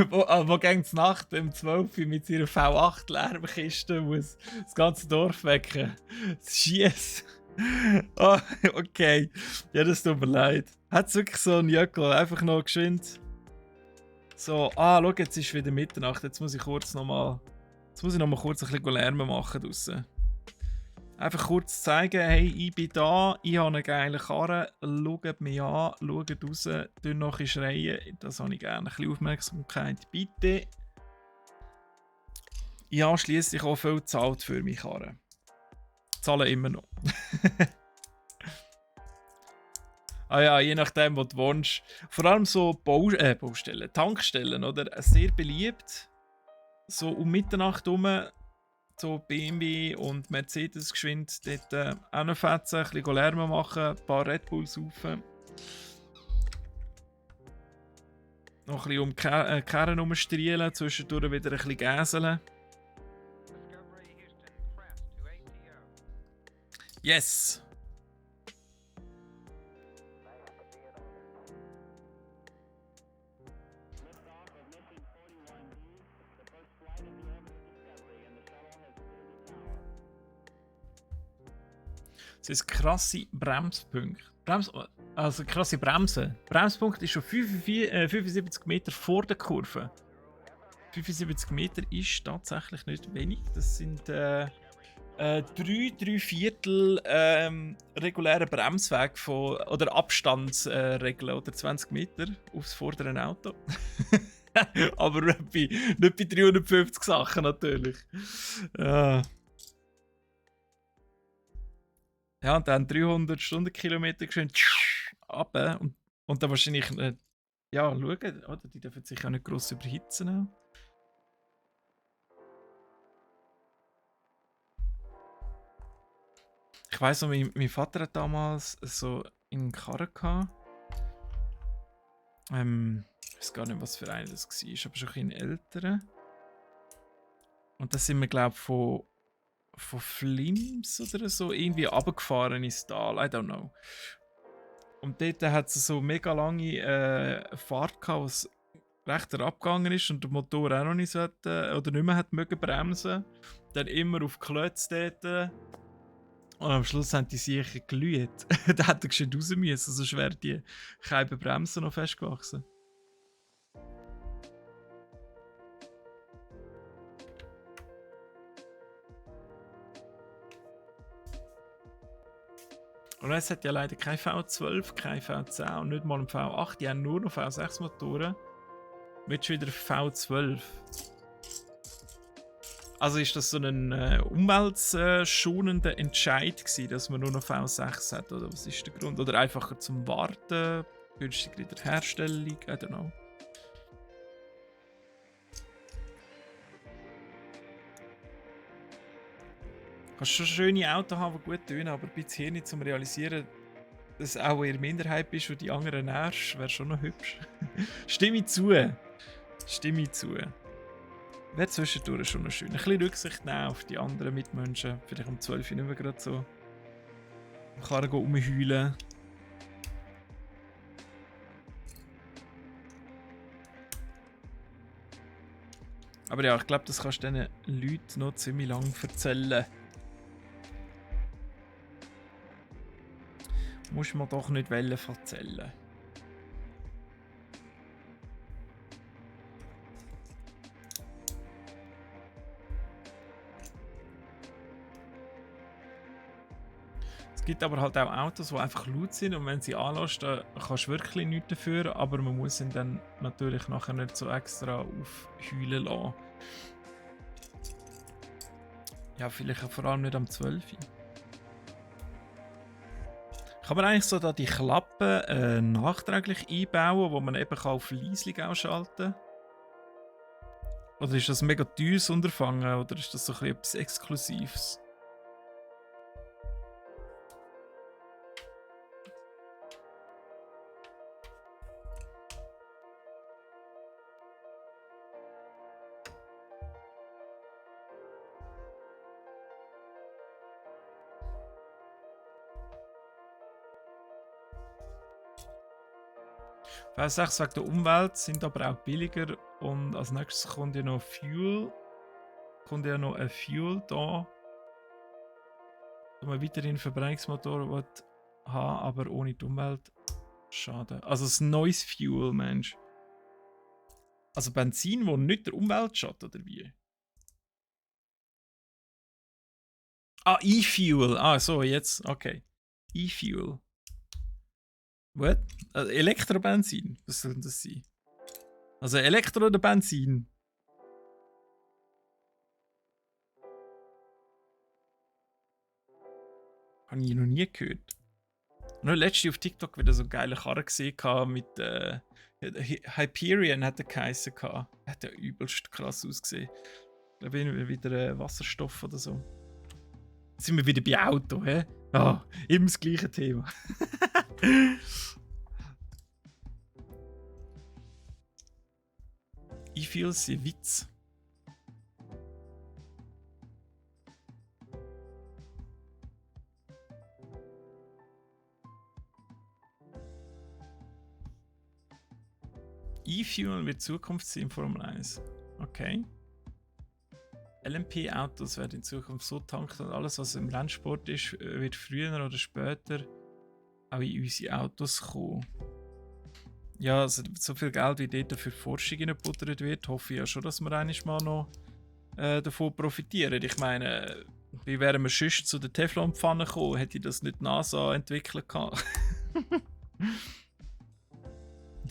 Speaker 1: Wo gängt's Nacht um 12 Uhr mit ihrer V8 Lärmkiste muss das ganze Dorf wecken. Schiess. Oh, okay. Ja, das tut mir leid. Hat's wirklich so ein Jöckel, einfach noch geschwind. So, schau, jetzt ist wieder Mitternacht. Jetzt muss ich noch mal kurz ein bisschen Lärm machen draussen. Einfach kurz zeigen, hey, ich bin da, ich habe eine geile Karre, schaut mich an, schaut raus, tun noch ein schreien, das habe ich gerne, ein bisschen Aufmerksamkeit, bitte. Ich habe schliesslich auch viel gezahlt für meine Karre. Zahle immer noch. Ja, je nachdem, wo du wohnst. Vor allem so Baustellen, Tankstellen, oder? Sehr beliebt. So um Mitternacht herum. So BMW und Mercedes geschwind dort hinfetzen, ein bisschen Lärm machen, ein paar Red Bulls saufen. Noch ein bisschen um die Kerne herumstrielen, zwischendurch wieder ein bisschen gäseln. Yes! Es ist krasse Bremspunkte. Also krasse Bremsen. Bremspunkt ist schon 75 Meter vor der Kurve. 75 Meter ist tatsächlich nicht wenig. Das sind 3 Viertel reguläre Bremsweg oder Abstandsregeln oder 20 Meter aufs vordere Auto. Aber nicht bei 350 Sachen natürlich. Ja, und dann 300 Stundenkilometer geschwind runter und dann wahrscheinlich ja, schauen, oder? Die dürfen sich auch nicht gross überhitzen. Ich weiss noch, mein Vater hat damals so in Karre gehabt. Ich weiß gar nicht, was für einer das war, aber schon ein bisschen älter. Und da sind wir, glaube ich, von von Flims oder so irgendwie runtergefahren ins Tal. I don't know. Und dort hat es so mega lange Fahrt gehabt, was recht abgegangen ist und der Motor auch noch nicht so hat, oder nicht mehr hat mögen bremsen. Dann immer auf Klötze dort. Und am Schluss haben die sicher glüht. Da hätte er geschwind raus müssen, sonst wären die Scheiben Bremsen noch festgewachsen. Und es hat ja leider kein V12, kein V10 und nicht mal ein V8. Die haben nur noch V6 Motoren. Mit schon wieder V12. Also ist das so ein umweltschonender Entscheid gewesen, dass man nur noch V6 hat? Oder was ist der Grund? Oder einfacher zum Warten? Günstiger in der Herstellung? I don't know. Du kannst schon schöne Autos haben, die gut tönen, aber ein bisschen nicht zum Realisieren, dass du auch eher Minderheit bist und die anderen nervst, wäre schon noch hübsch. Stimme zu. Stimme zu. Wäre zwischendurch schon noch schön. Ein bisschen Rücksicht nehmen auf die anderen Mitmenschen. Vielleicht um 12 Uhr nicht mehr gerade so. Man kann rumheulen. Aber ja, ich glaube, das kannst du diesen Leuten noch ziemlich lang erzählen. Muss man doch nicht erzählen. Es gibt aber halt auch Autos, die einfach laut sind und wenn sie anlässt, dann kannst du wirklich nichts dafür, aber man muss ihn dann natürlich nachher nicht so extra aufheulen lassen. Ja, vielleicht vor allem nicht am 12 Uhr. Kann man eigentlich so da die Klappen nachträglich einbauen, wo man eben auf Leisling ausschalten kann? Oder ist das ein mega teures Unterfangen oder ist das so etwas Exklusives? V6 wegen der Umwelt sind aber auch billiger und als nächstes kommt ja noch Fuel. Kommt ja noch ein Fuel da. Wenn man weiterhin Verbrennungsmotor will haben, aber ohne die Umwelt. Schade. Also ein neues Fuel, Mensch. Also Benzin, wo nicht der Umwelt schadet, oder wie? Ah, E-Fuel. Ah, so, jetzt. Okay. E-Fuel. What? Elektrobenzin? Was soll das sein? Also Elektro oder Benzin? Habe ich noch nie gehört. Nur letztens auf TikTok wieder so geile Karren gesehen mit Hyperion hat er geheißen. Hat ja übelst krass ausgesehen. Ich glaube wieder Wasserstoff oder so. Jetzt sind wir wieder bei Auto, hä? Ah, immer das gleiche Thema. Ich fühle es ein Witz. E-Fuel wird Zukunft sein in Formel 1. Okay. LMP-Autos werden in Zukunft so tanken und alles, was im Rennsport ist, wird früher oder später auch in unsere Autos kommen. Ja, also so viel Geld, wie dort für Forschung gebuttert wird, hoffe ich ja schon, dass wir einiges mal noch davon profitieren. Ich meine, wie wären wir sonst zu der Teflonpfanne gekommen? Hätte das nicht die NASA entwickelt gehabt?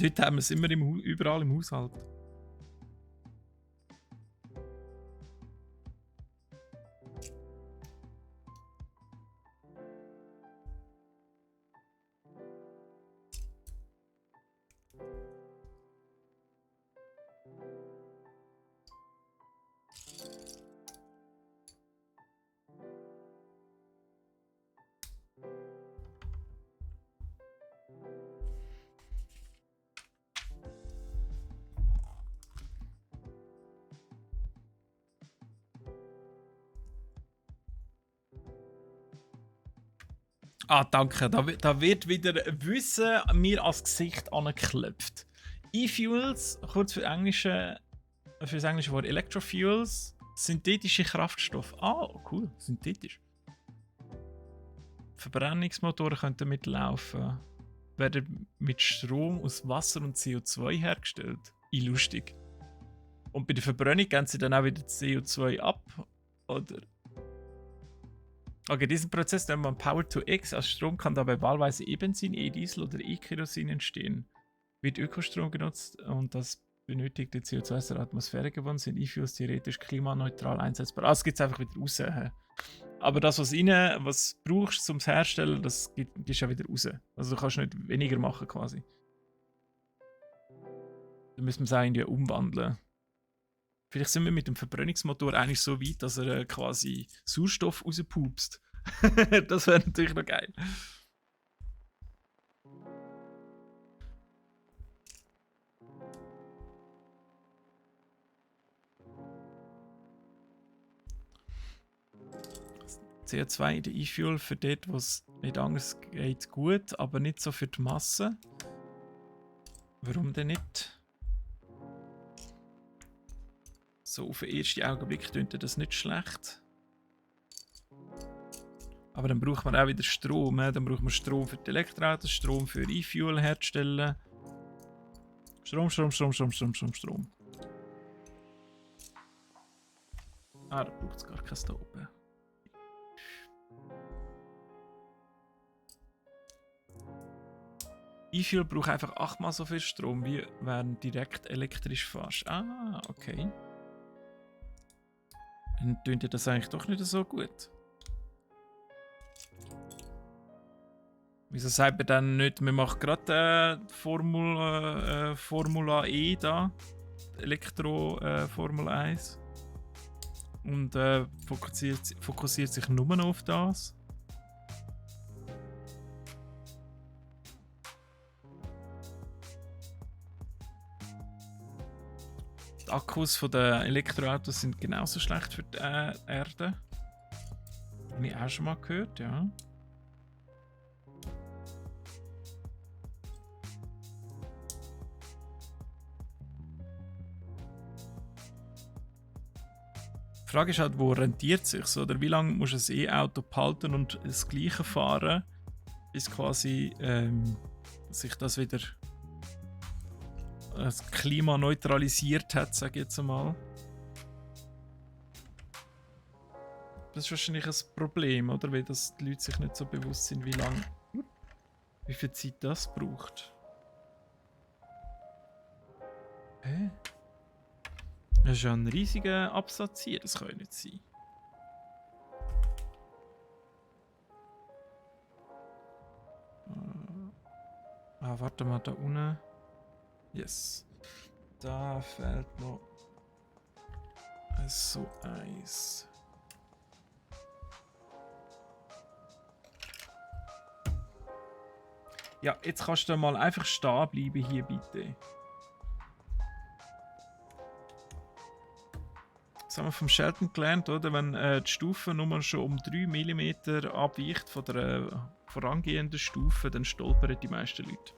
Speaker 1: Heute haben wir es immer überall im Haushalt. Ah, danke. Da wird wieder Wissen mir ans Gesicht angeklopft. E-Fuels, kurz für das englische Wort Electrofuels, synthetische Kraftstoffe. Ah, cool, synthetisch. Verbrennungsmotoren können damit laufen. Werden mit Strom aus Wasser und CO2 hergestellt. Lustig. Und bei der Verbrennung geben sie dann auch wieder CO2 ab, oder? Okay, diesen Prozess nennt man Power to X. Als Strom kann dabei wahlweise E-Benzin, E-Diesel oder E-Kerosin entstehen. Wird Ökostrom genutzt und das benötigte CO2 aus der Atmosphäre gewonnen, sind E-Fuels theoretisch klimaneutral einsetzbar. Also geht es einfach wieder raus. Aber das, was was du brauchst zum Herstellen, das gehst ja wieder raus. Also du kannst nicht weniger machen quasi. Da müssen wir es auch irgendwie umwandeln. Vielleicht sind wir mit dem Verbrennungsmotor eigentlich so weit, dass er quasi Sauerstoff rauspupst. Das wäre natürlich noch geil. CO2 in der E-Fuel für dort, wo es nicht anders geht, gut, aber nicht so für die Masse. Warum denn nicht? So auf den ersten Augenblick klingt das nicht schlecht. Aber dann braucht man auch wieder Strom. Dann braucht man Strom für die Elektroautos, Strom für E-Fuel herstellen. Strom. Ah, da braucht es gar kein da oben. E-Fuel braucht einfach 8-mal so viel Strom, wie wenn direkt elektrisch fährst. Ah, okay. Dann tönt ja das eigentlich doch nicht so gut. Wieso sagt man dann nicht, wir machen gerade Formula E da, Elektro Formel 1 und fokussiert sich nur noch auf das? Die Akkus der Elektroautos sind genauso schlecht für die Erde. Habe ich auch schon mal gehört, ja. Die Frage ist halt, wo rentiert es sich? Oder wie lange muss ein E-Auto behalten und das Gleiche fahren, bis quasi sich das wieder das Klima neutralisiert hat, sage ich jetzt einmal. Das ist wahrscheinlich ein Problem, oder? Weil das die Leute sich nicht so bewusst sind, wie viel Zeit das braucht. Hä? Das ist ja ein riesiger Absatz hier, das kann ja nicht sein. Warte mal, da unten. Yes. Da fehlt noch so eins. Ja, jetzt kannst du mal einfach stehen bleiben hier, bitte. Das haben wir vom Sheldon gelernt, oder? Wenn die Stufe nur schon um 3 mm abweicht von der vorangehenden Stufe, dann stolpern die meisten Leute.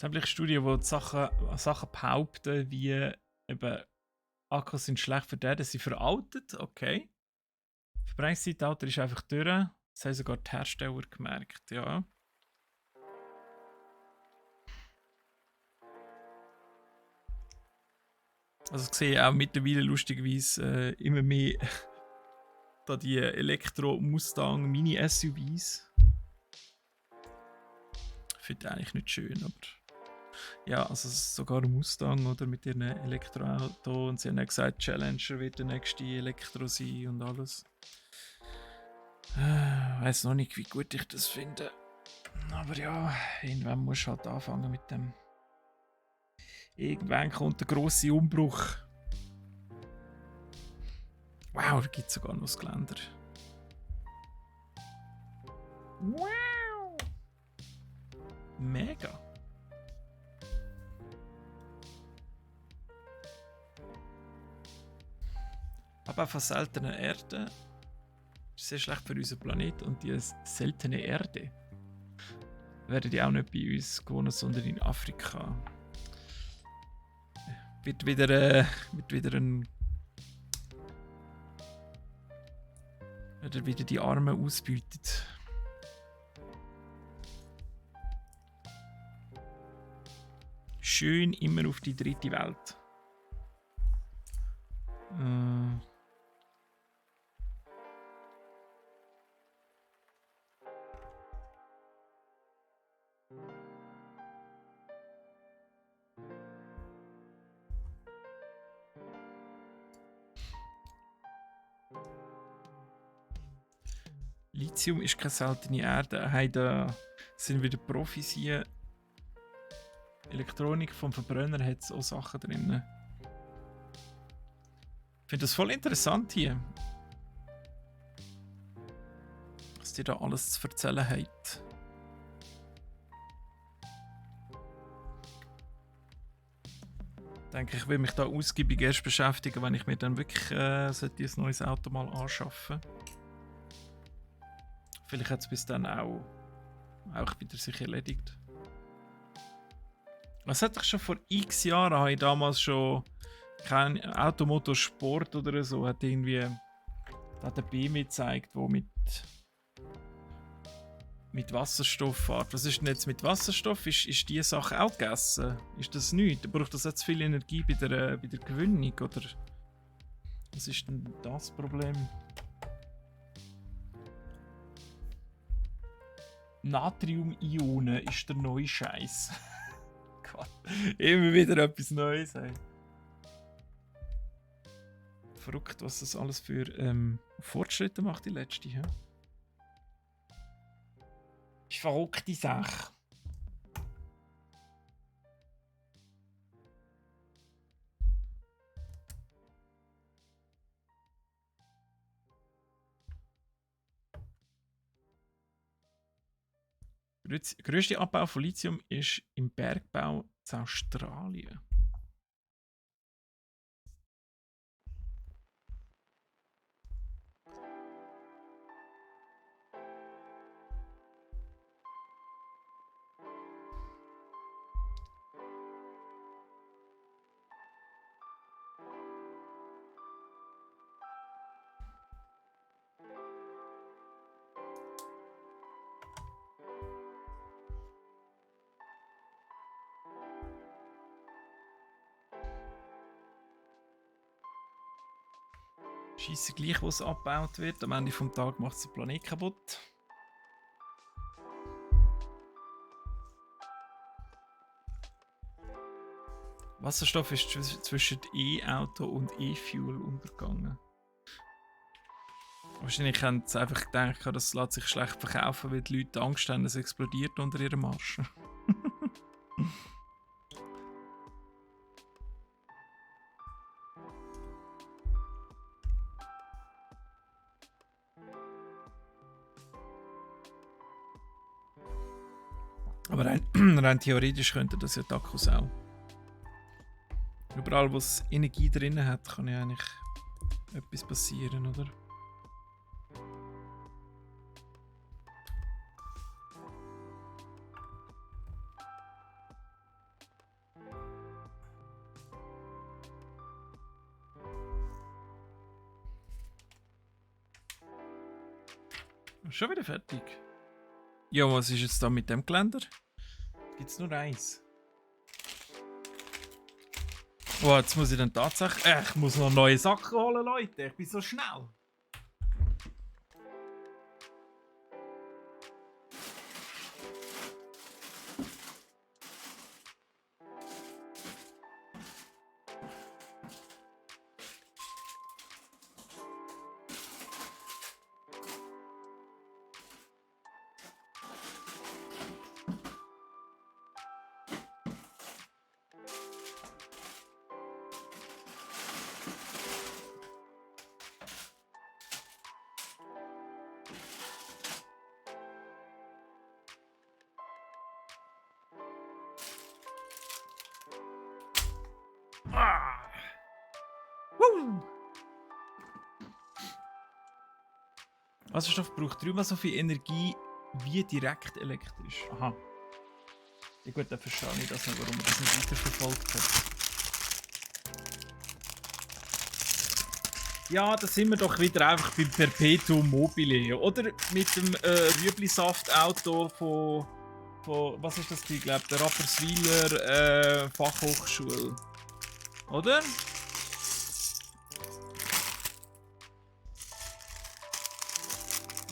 Speaker 1: Es gibt Studien, die Sachen behaupten, wie eben Akkus sind schlecht für den, dass sie veraltet. Okay. Verbrennungszeitalter ist einfach durch. Das haben sogar die Hersteller gemerkt, ja. Also ich sehe auch mittlerweile lustigerweise immer mehr da die Elektro-Mustang Mini-SUVs. Finde ich eigentlich nicht schön, aber ja, also sogar Mustang oder mit ihren Elektroauto und sie haben ja gesagt, Challenger wird der nächste Elektro sein und alles. Weiß noch nicht, wie gut ich das finde. Aber ja, irgendwann musst du halt anfangen mit dem. Irgendwann kommt der grosse Umbruch. Wow, da gibt es sogar noch das Geländer. Wow! Mega! Aber von seltenen Erden ist sehr schlecht für unseren Planeten und die seltene Erde werden die auch nicht bei uns gewonnen, sondern in Afrika. Wird wieder ein. Oder wieder die Armen ausbeutet. Schön immer auf die dritte Welt. Lithium ist keine seltene Erde. Sind wieder Profis hier. Elektronik vom Verbrenner hat auch Sachen drin. Ich finde das voll interessant hier. Was dir da alles zu erzählen hat. Ich denke, ich will mich da ausgiebig erst beschäftigen, wenn ich mir dann wirklich ein neues Auto mal anschaffen. Vielleicht hat es bis dann auch wieder sich erledigt. Was hatte ich schon vor x Jahren? Habe ich damals schon kein Automotorsport oder so, hat irgendwie da der BMW gezeigt, wo mit Wasserstoff fährt. Was ist denn jetzt mit Wasserstoff? Ist diese Sache auch gegessen? Ist das nichts? Braucht das jetzt viel Energie bei der Gewinnung? Oder was ist denn das Problem? Natrium-Ionen ist der neue Scheiß. Gott, immer wieder etwas Neues. Ey. Verrückt, was das alles für Fortschritte macht, die letzte. He? Ist verrückte Sache. Der grösste Abbau von Lithium ist im Bergbau in Australien. Scheisse gleich, wo es abgebaut wird. Am Ende des Tages macht es den Planet kaputt. Wasserstoff ist zwischen E-Auto und E-Fuel untergegangen. Wahrscheinlich haben sie einfach gedacht, das lässt sich schlecht verkaufen, weil die Leute Angst haben, es explodiert unter ihrem Marsch. Aber rein theoretisch könnten das ja die Akkus auch. Überall, wo es Energie drin hat, kann ja eigentlich etwas passieren, oder? Schon wieder fertig. Ja, was ist jetzt da mit dem Geländer? Gibt's nur eins. Oh, jetzt muss ich dann tatsächlich. Ich muss noch neue Sachen holen, Leute. Ich bin so schnell. Ah. Woo. Wasserstoff braucht dreimal so viel Energie wie direkt elektrisch. Aha. Ja gut, dann verstehe ich das nicht, warum man das nicht weiterverfolgt hat. Ja, da sind wir doch wieder einfach beim Perpetuum mobile. Oder mit dem Rüblisaft-Auto von was ist das? Ich glaube, der Rapperswiler Fachhochschule. Oder?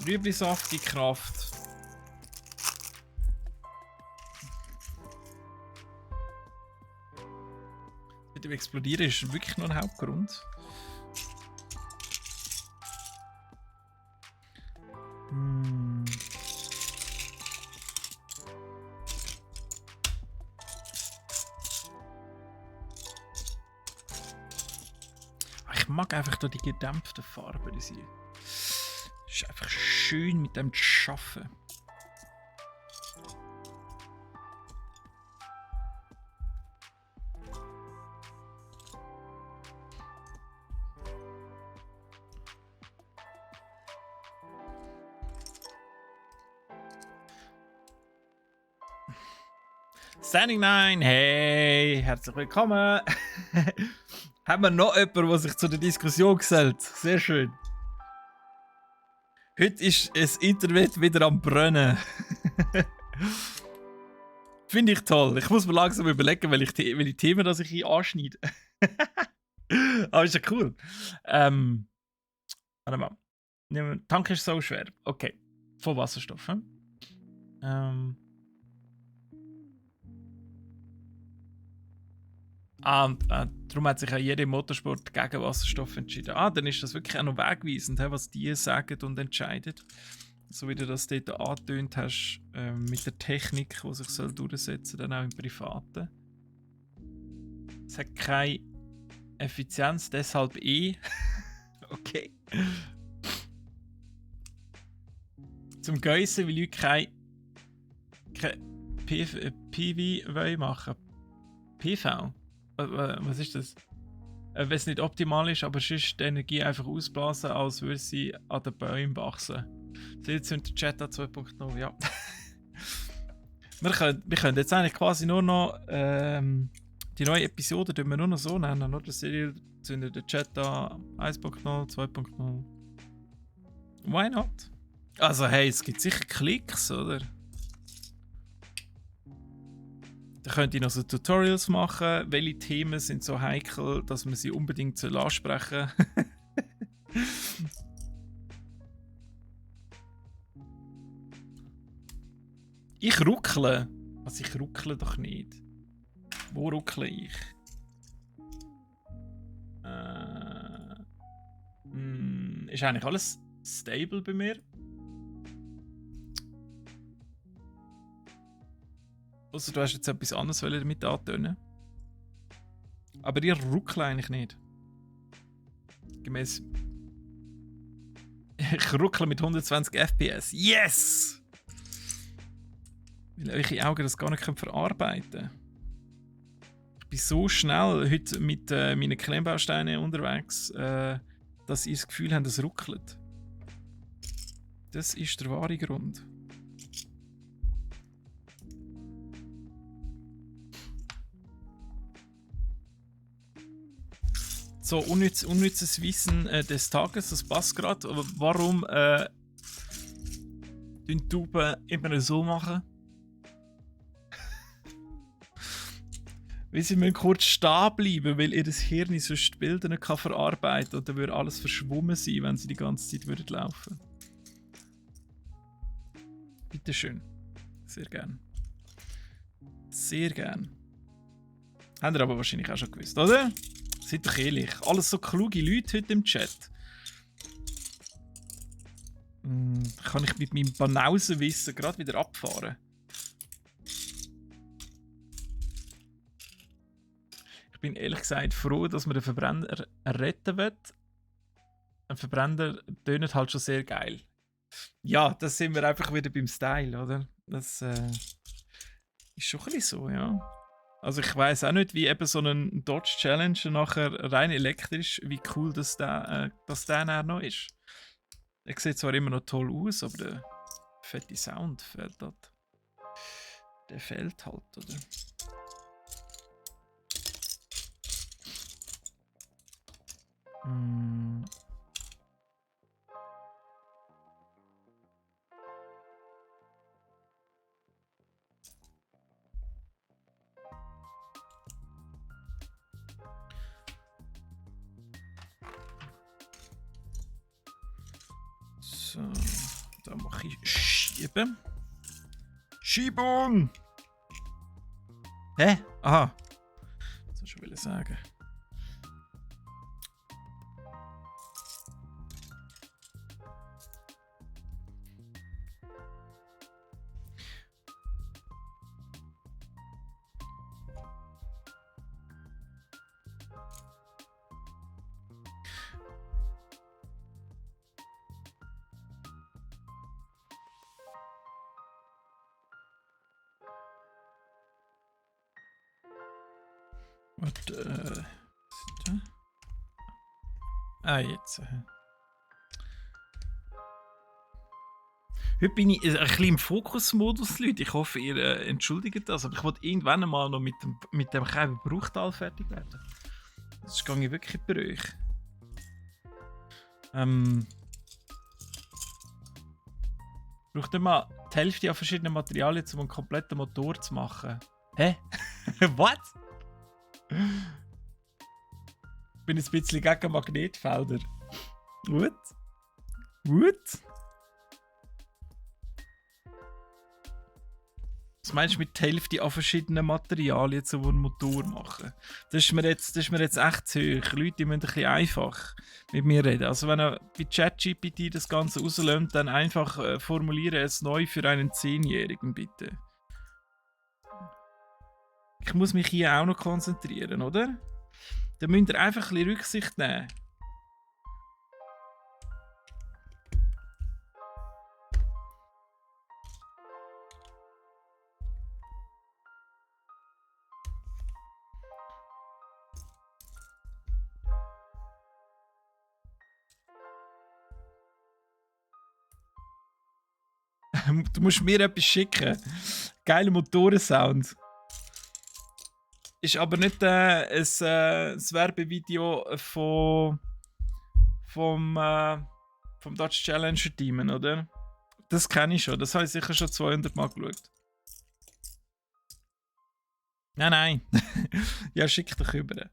Speaker 1: Rüblisaft, die Kraft. Mit dem Explodieren ist wirklich nur ein Hauptgrund. Ich mag einfach da die gedämpften Farben. Das ist einfach schön mit dem zu arbeiten. Standing 9, hey, herzlich willkommen. Haben wir noch jemanden, der sich zu der Diskussion gesellt? Sehr schön. Heute ist das Internet wieder am Brennen. Finde ich toll. Ich muss mir langsam überlegen, welche Themen dass ich hier anschneide. Aber ist ja cool. Warte mal. Tank ist so schwer. Okay. Voll Wasserstoff. Darum hat sich ja jeder im Motorsport gegen Wasserstoff entschieden. Dann ist das wirklich auch noch wegweisend, was die sagen und entscheiden. So wie du das dort angetönt hast, mit der Technik, die sich soll durchsetzen soll, dann auch im Privaten. Es hat keine Effizienz, deshalb Okay. Zum Geissen, weil Leute kein PV machen. PV? Was ist das? Wenn es nicht optimal ist, aber sonst die Energie einfach ausblasen, als würde sie an den Bäumen wachsen. So, jetzt sind der Chat 2.0, ja. wir können jetzt eigentlich quasi nur noch die neue Episode wir nur noch so nennen, oder? Serial zündet der Chat an 1.0, 2.0. Why not? Also hey, es gibt sicher Klicks, oder? Da könnt ihr noch so Tutorials machen. Welche Themen sind so heikel, dass man sie unbedingt ansprechen soll. Ich ruckle. Also ich ruckle doch nicht. Wo ruckle ich? Ist eigentlich alles stable bei mir? Also du hast jetzt etwas anderes damit antönen. Aber ihr ruckelt eigentlich nicht. Gemäß. Ich ruckle mit 120 FPS. Yes! Weil eure Augen das gar nicht verarbeiten können. Ich bin so schnell heute mit meinen Klemmbausteinen unterwegs, dass ihr das Gefühl habt, es ruckelt. Das ist der wahre Grund. So, unnützes Wissen des Tages, das passt gerade. Warum die Tauben immer so machen? Weil sie müssen kurz stehen bleiben, weil ihr Hirn sonst die Bilder nicht verarbeiten kann. Und dann würde alles verschwommen sein, wenn sie die ganze Zeit laufen würden. Bitteschön. Sehr gern. Sehr gern. Habt ihr aber wahrscheinlich auch schon gewusst, oder? Seid doch ehrlich, alles so kluge Leute heute im Chat. Kann ich mit meinem Banausenwissen gerade wieder abfahren? Ich bin ehrlich gesagt froh, dass man den Verbrenner retten will. Ein Verbrenner tönt halt schon sehr geil. Ja, das sind wir einfach wieder beim Style, oder? Das ist schon ein bisschen so, ja. Also ich weiß auch nicht, wie eben so ein Dodge Challenger nachher rein elektrisch, wie cool dass der dann noch ist. Er sieht zwar immer noch toll aus, aber der fette Sound fehlt dort. Der fehlt halt, oder? Hm. So, da mache ich Schieben. Schiebung! Hä? Aha. Das soll ich schon sagen. Warte, jetzt. Heute bin ich ein bisschen im Fokusmodus, Leute. Ich hoffe, ihr entschuldigt das. Aber ich wollte irgendwann mal noch mit dem Kevin Bruchtal fertig werden. Das gehe ich wirklich bei euch. Braucht ihr mal die Hälfte an verschiedenen Materialien, um einen kompletten Motor zu machen? Hä? Was? Ich bin ein bisschen gegen Magnetfelder. Gut. Was meinst du mit der Hälfte an verschiedenen Materialien, um einen Motor machen? Das ist mir jetzt echt zu hoch. Leute, die müssen ein bisschen einfach mit mir reden. Also wenn ihr bei ChatGPT das Ganze rauslöhnt, dann einfach formuliere es neu für einen 10-Jährigen, bitte. Ich muss mich hier auch noch konzentrieren, oder? Dann müsst ihr einfach ein bisschen Rücksicht nehmen. Du musst mir etwas schicken. Geiler Motorensound. Ist aber nicht ein Werbevideo vom Dodge Challenger Team, oder? Das kenne ich schon. Das habe ich sicher schon 200 Mal geschaut. Nein. Ja, schick dich rüber.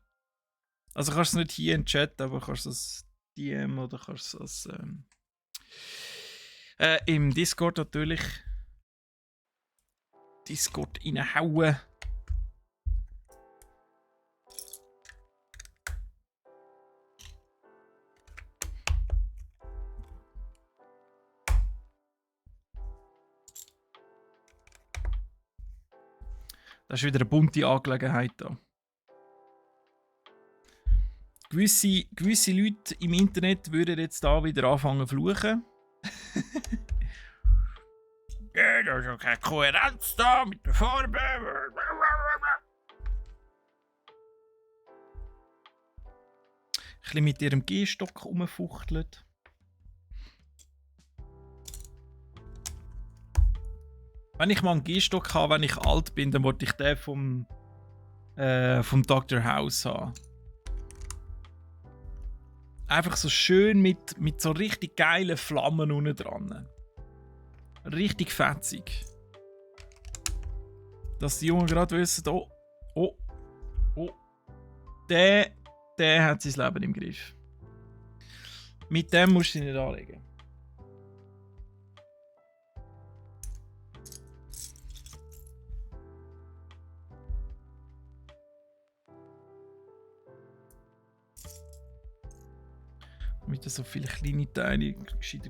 Speaker 1: Also kannst du es nicht hier in den Chat, aber kannst du es DM oder kannst du es im Discord natürlich. Discord reinhauen. Das ist wieder eine bunte Angelegenheit da. Gewisse Leute im Internet würden jetzt da wieder anfangen zu fluchen. Ja, da ist ja keine Kohärenz da mit der Farbe. Ein bisschen mit ihrem Gehstock rumfuchtelt. Wenn ich mal einen Gehstock habe, wenn ich alt bin, dann wollte ich den vom Dr. House haben. Einfach so schön mit so richtig geilen Flammen unten dran. Richtig fetzig. Dass die Jungen gerade wissen, der hat sein Leben im Griff. Mit dem musst du dich nicht anlegen. Mit so viele kleine Teile gescheit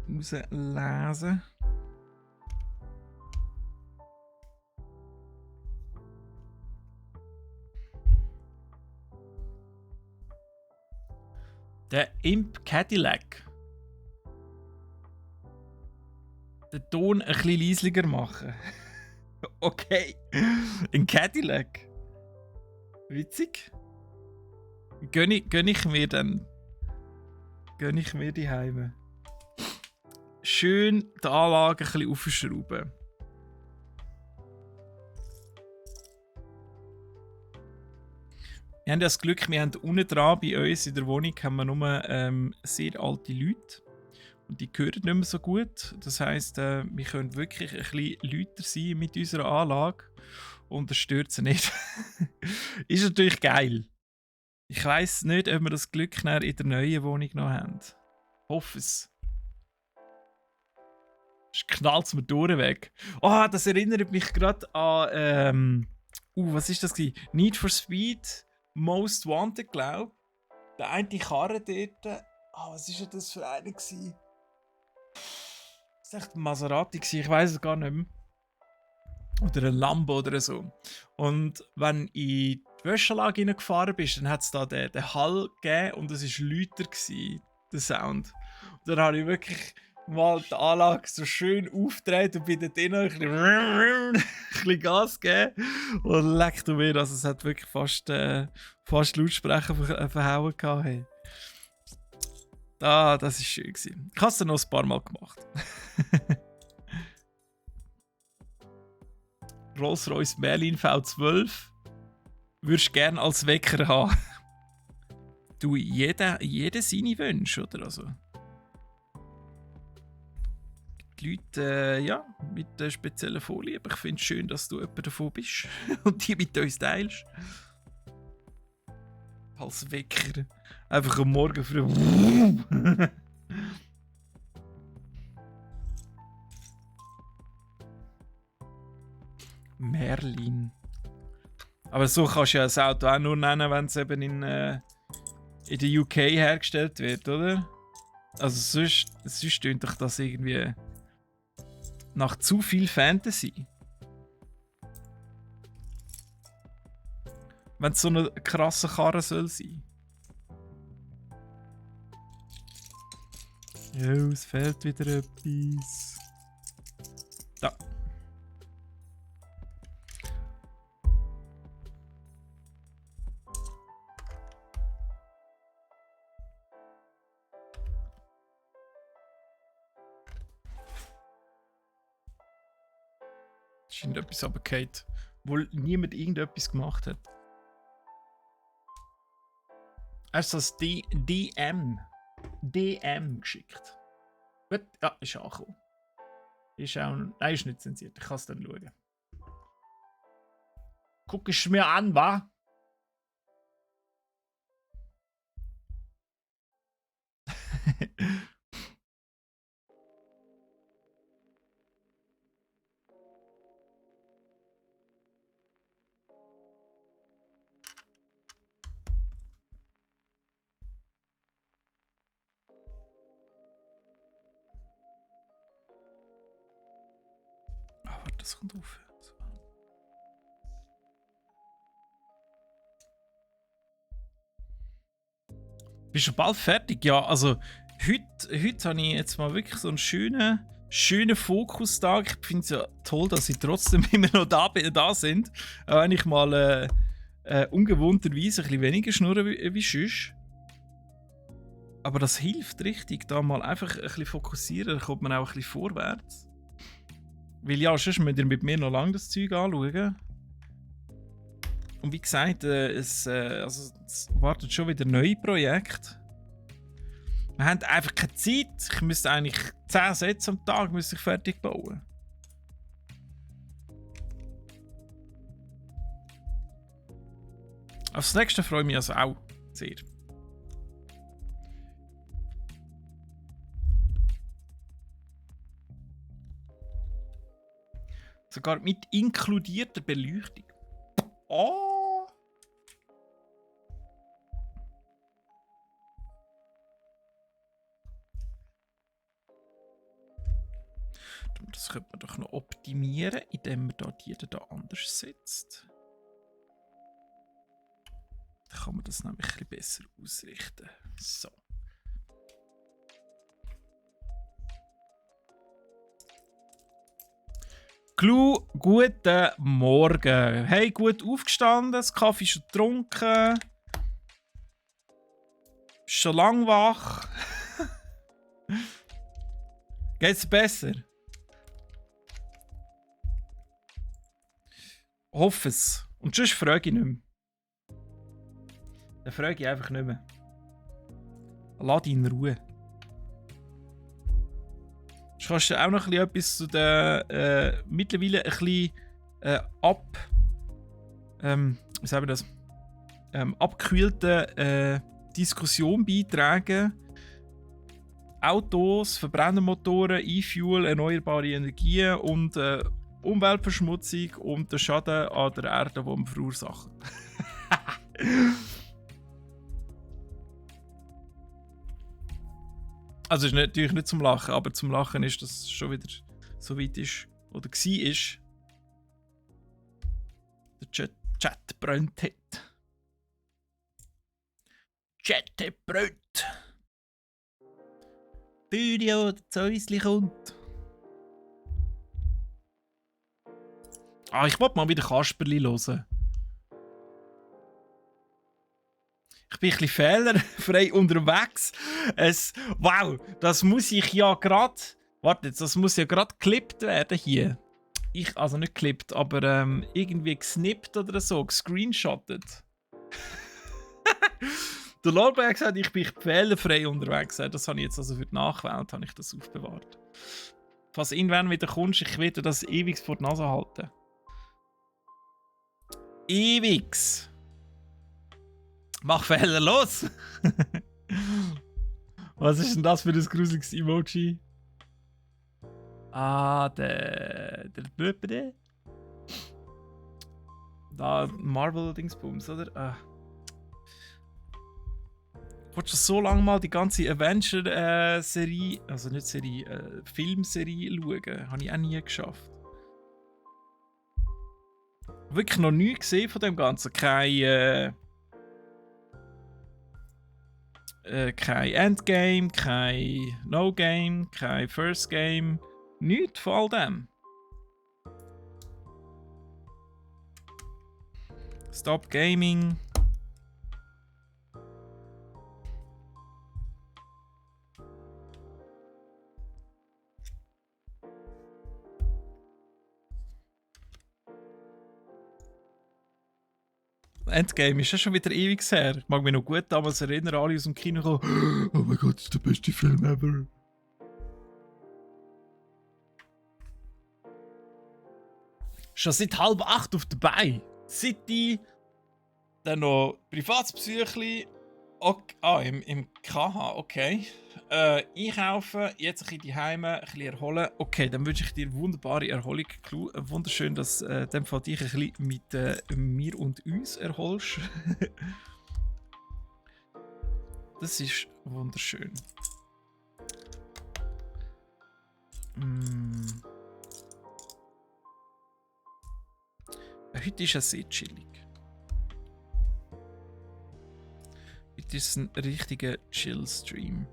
Speaker 1: rauslesen. Der Imp Cadillac. Den Ton ein bisschen leislicher machen. Okay. Ein Cadillac. Witzig. Gönn ich mir dann. Gönn ich mir die Heime. Schön die Anlage ein bisschen aufschrauben. Wir haben ja das Glück, wir haben unten dran bei uns in der Wohnung haben wir nur sehr alte Leute. Und die hören nicht mehr so gut. Das heisst, wir können wirklich ein bisschen lauter sein mit unserer Anlage. Und das stört sie nicht. Ist natürlich geil. Ich weiss nicht, ob wir das Glück in der neuen Wohnung noch haben. Hoffe es. Knallt es mir durchweg. Oh, das erinnert mich gerade an. Was ist das gewesen? Need for Speed, Most Wanted, glaube ich. Der eine Karre dort. Was war das für eine gewesen? Das war echt ein Maserati gewesen, ich weiß es gar nicht mehr. Oder ein Lambo oder so. Und wenn ich in die Wäschanlage hineingefahren bin, dann hat es da den Hall gegeben und es war lauter gewesen, der Sound. Und dann habe ich wirklich mal die Anlage so schön aufgedreht und bin dort drinnen ein bisschen Gas gegeben. Und leckt mir, also es hat wirklich fast Lautsprecher verhauen gehabt. Hey. Das war schön gewesen. Ich habe es dann noch ein paar Mal gemacht. Rolls-Royce Merlin V12 würdest du gerne als Wecker haben. Du, jeder seine Wünsche, oder? Also, die Leute, ja, mit speziellen Vorlieben. Ich finde es schön, dass du jemand davon bist und die mit uns teilst. Als Wecker. Einfach am Morgen früh. Merlin. Aber so kannst du ja das Auto auch nur nennen, wenn es eben in der UK hergestellt wird, oder? Also sonst tönt doch das irgendwie nach zu viel Fantasy. Wenn es so eine krasse Karre soll sein. Ja, es fehlt wieder etwas. Da. Scheint etwas runtergefallen, wo niemand irgendetwas gemacht hat. Er hat das DM geschickt. Gut, ja, ist angekommen. Nein, ist nicht zensiert. Ich kann es dann schauen. Guck es mir an, wa? Warte, das kommt auf. Bist du bald fertig? Ja, also heute habe ich jetzt mal wirklich so einen schönen Fokustag. Ich finde es ja toll, dass sie trotzdem immer noch da sind. Auch wenn ich mal ungewohnterweise ein bisschen weniger schnurre wie sonst. Aber das hilft richtig, da mal einfach ein bisschen fokussieren, dann kommt man auch ein bisschen vorwärts. Weil ja, sonst müsst ihr mit mir noch lange das Zeug anschauen. Und wie gesagt, es wartet schon wieder neue Projekte. Wir haben einfach keine Zeit. Ich müsste eigentlich 10 Sätze am Tag fertig bauen. Auf das nächste freue ich mich also auch sehr. Sogar mit inkludierter Beleuchtung. Oh! Das könnte man doch noch optimieren, indem man die da anders setzt. Dann kann man das nämlich ein bisschen besser ausrichten. So. Clou, guten Morgen. Hey, gut aufgestanden, das Kaffee schon getrunken. Schon lang wach. Geht's besser? Hoffe es. Und sonst frage ich nicht mehr. Dann frage ich einfach nicht mehr. Lass dich in Ruhe. Du kannst auch noch etwas zu der mittlerweile ein bisschen wie sagen wir das? Abgekühlten Diskussion beitragen. Autos, Verbrennermotoren, E-Fuel, erneuerbare Energien und Umweltverschmutzung und der Schaden an der Erde, den wir verursachen. Also ist natürlich nicht zum Lachen, aber zum Lachen ist, dass es schon wieder so weit ist oder war. Der Chat brennt hat. Chat hat brennt. Büdio, der Zeusli kommt. Ah, ich wollte mal wieder Kasperli hören. Ich bin ein bisschen fehlerfrei unterwegs. Wow, das muss ich ja gerade. Warte, das muss ja gerade geklippt werden hier. Also nicht geklippt, aber irgendwie gesnippt oder so, gescreenshottet. Der Lorbeer hat gesagt, ich bin fehlerfrei unterwegs. Das habe ich jetzt also für die Nachwelt habe ich das aufbewahrt. Falls irgendwann wieder kommst, ich werde das ewig vor die Nase halten. Ewigs! Mach Fehler, los! Was ist denn das für ein gruseliges Emoji? Ah, der Blöpede. Da Marvel-Dingsbums, oder? Ah. Ich wollte schon so lange mal die ganze Avenger-Serie, also nicht Serie, Filmserie schauen. Habe ich auch nie geschafft. Wirklich noch nie gesehen von dem Ganzen. Kein Endgame, kein No-Game, kein First Game. Nichts von all dem. Stop Gaming. Endgame ist ja schon wieder ewig her. Ich mag mich noch gut damals erinnern, alle aus dem Kino kommen. Oh mein Gott, das ist der beste Film ever. Schon seit 7:30 auf dabei. City, dann noch Privatpsychli. Okay, im KH, okay. Einkaufen, jetzt ein bisschen die Heime, ein bisschen erholen. Okay, dann wünsche ich dir wunderbare Erholung, Clou. Wunderschön, dass dem Fall dich ein bisschen mit mir und uns erholst. Das ist wunderschön. Heute ist es sehr chillig. Heute ist ein richtiger Chill-Stream.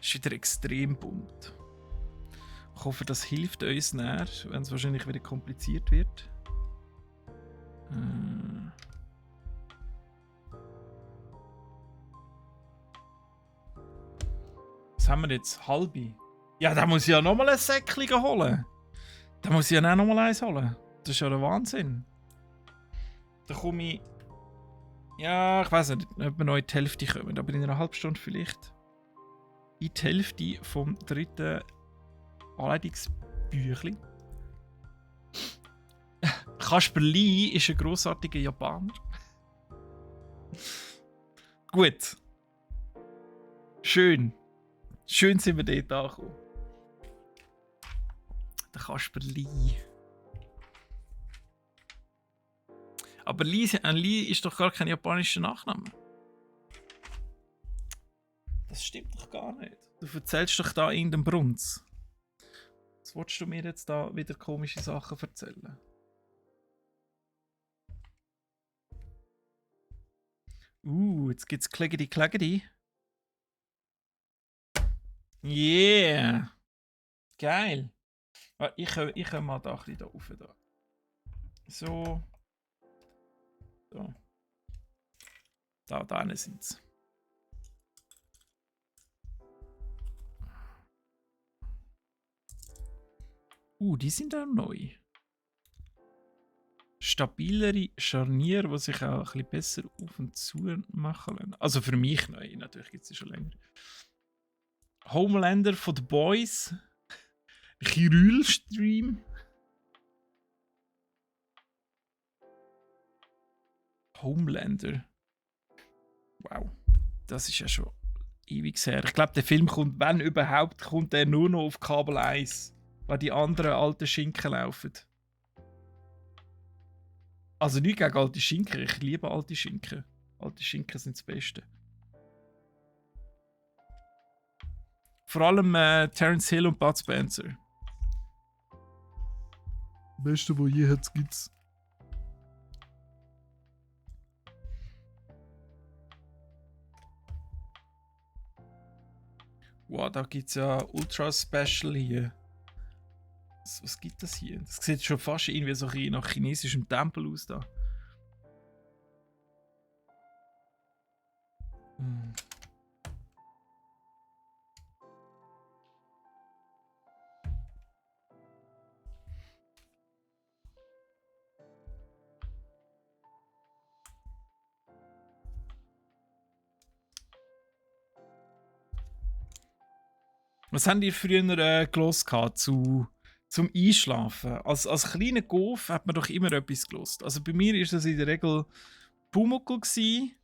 Speaker 1: Ist wieder extrem bunt. Ich hoffe, das hilft uns näher, wenn es wahrscheinlich wieder kompliziert wird. Was haben wir jetzt? Halbe? Ja, da muss ich ja nochmal ein Säckchen holen. Da muss ich ja auch nochmal eins holen. Das ist ja der Wahnsinn. Da komme ich. Ja, ich weiß nicht, ob wir noch in die Hälfte kommen, aber in einer halben Stunde vielleicht. In die Hälfte vom dritten Anleitungsbüchlein. Kasperli ist ein grossartiger Japaner. Gut. Schön. Schön sind wir dort angekommen. Der Kasperli. Aber Li ist doch gar kein japanischer Nachname. Das stimmt doch gar nicht. Du erzählst doch da irgendeinen Brunz. Was willst du mir jetzt da wieder komische Sachen erzählen? Jetzt gibt's Klägedi. Yeah! Geil! Ich komme mal da ein bisschen da rauf. Da. So. So. Da sind sie. Die sind auch neu. Stabilere Scharnier, die sich auch ein bisschen besser auf und zu machen lassen. Also für mich neu, natürlich gibt es sie schon länger. Homelander von The Boys. Chirül-Stream. Homelander. Wow. Das ist ja schon ewig her. Ich glaube, der Film kommt, wenn überhaupt, kommt er nur noch auf Kabel 1. Weil die anderen alten Schinken laufen. Also nicht gegen alte Schinken, ich liebe alte Schinken. Alte Schinken sind das Beste. Vor allem Terence Hill und Bud Spencer. Das Beste, was je hat, gibt's. Wow, da gibt's ja Ultra Special hier. Was gibt das hier? Das sieht schon fast irgendwie so nach chinesischem Tempel aus da. Hm. Was haben die früher gelost zum Einschlafen? Als kleiner Golf hat man doch immer etwas gelost. Also bei mir war das in der Regel Pumuckl gsi.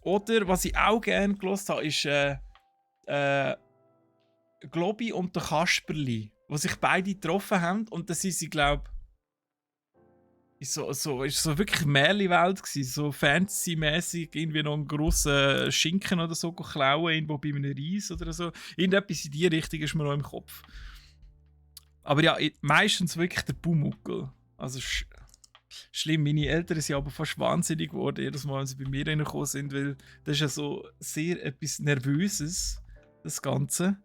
Speaker 1: Oder was ich auch gerne gelost habe, ist Globi und der Kasperli, wo sich beide getroffen haben. Und das ist, ich glaube, ist so wirklich Märchenwelt gsi, so Fantasy-mäßig irgendwie noch einen grossen Schinken oder so klauen, irgendwo bei einem Reis oder so. Irgendetwas in die Richtung ist mir noch im Kopf. Aber ja, meistens wirklich der Pumuckl. Also schlimm, meine Eltern sind aber fast wahnsinnig geworden, jedes Mal, wenn sie bei mir reingekommen sind, weil das ist ja so sehr etwas Nervöses, das Ganze.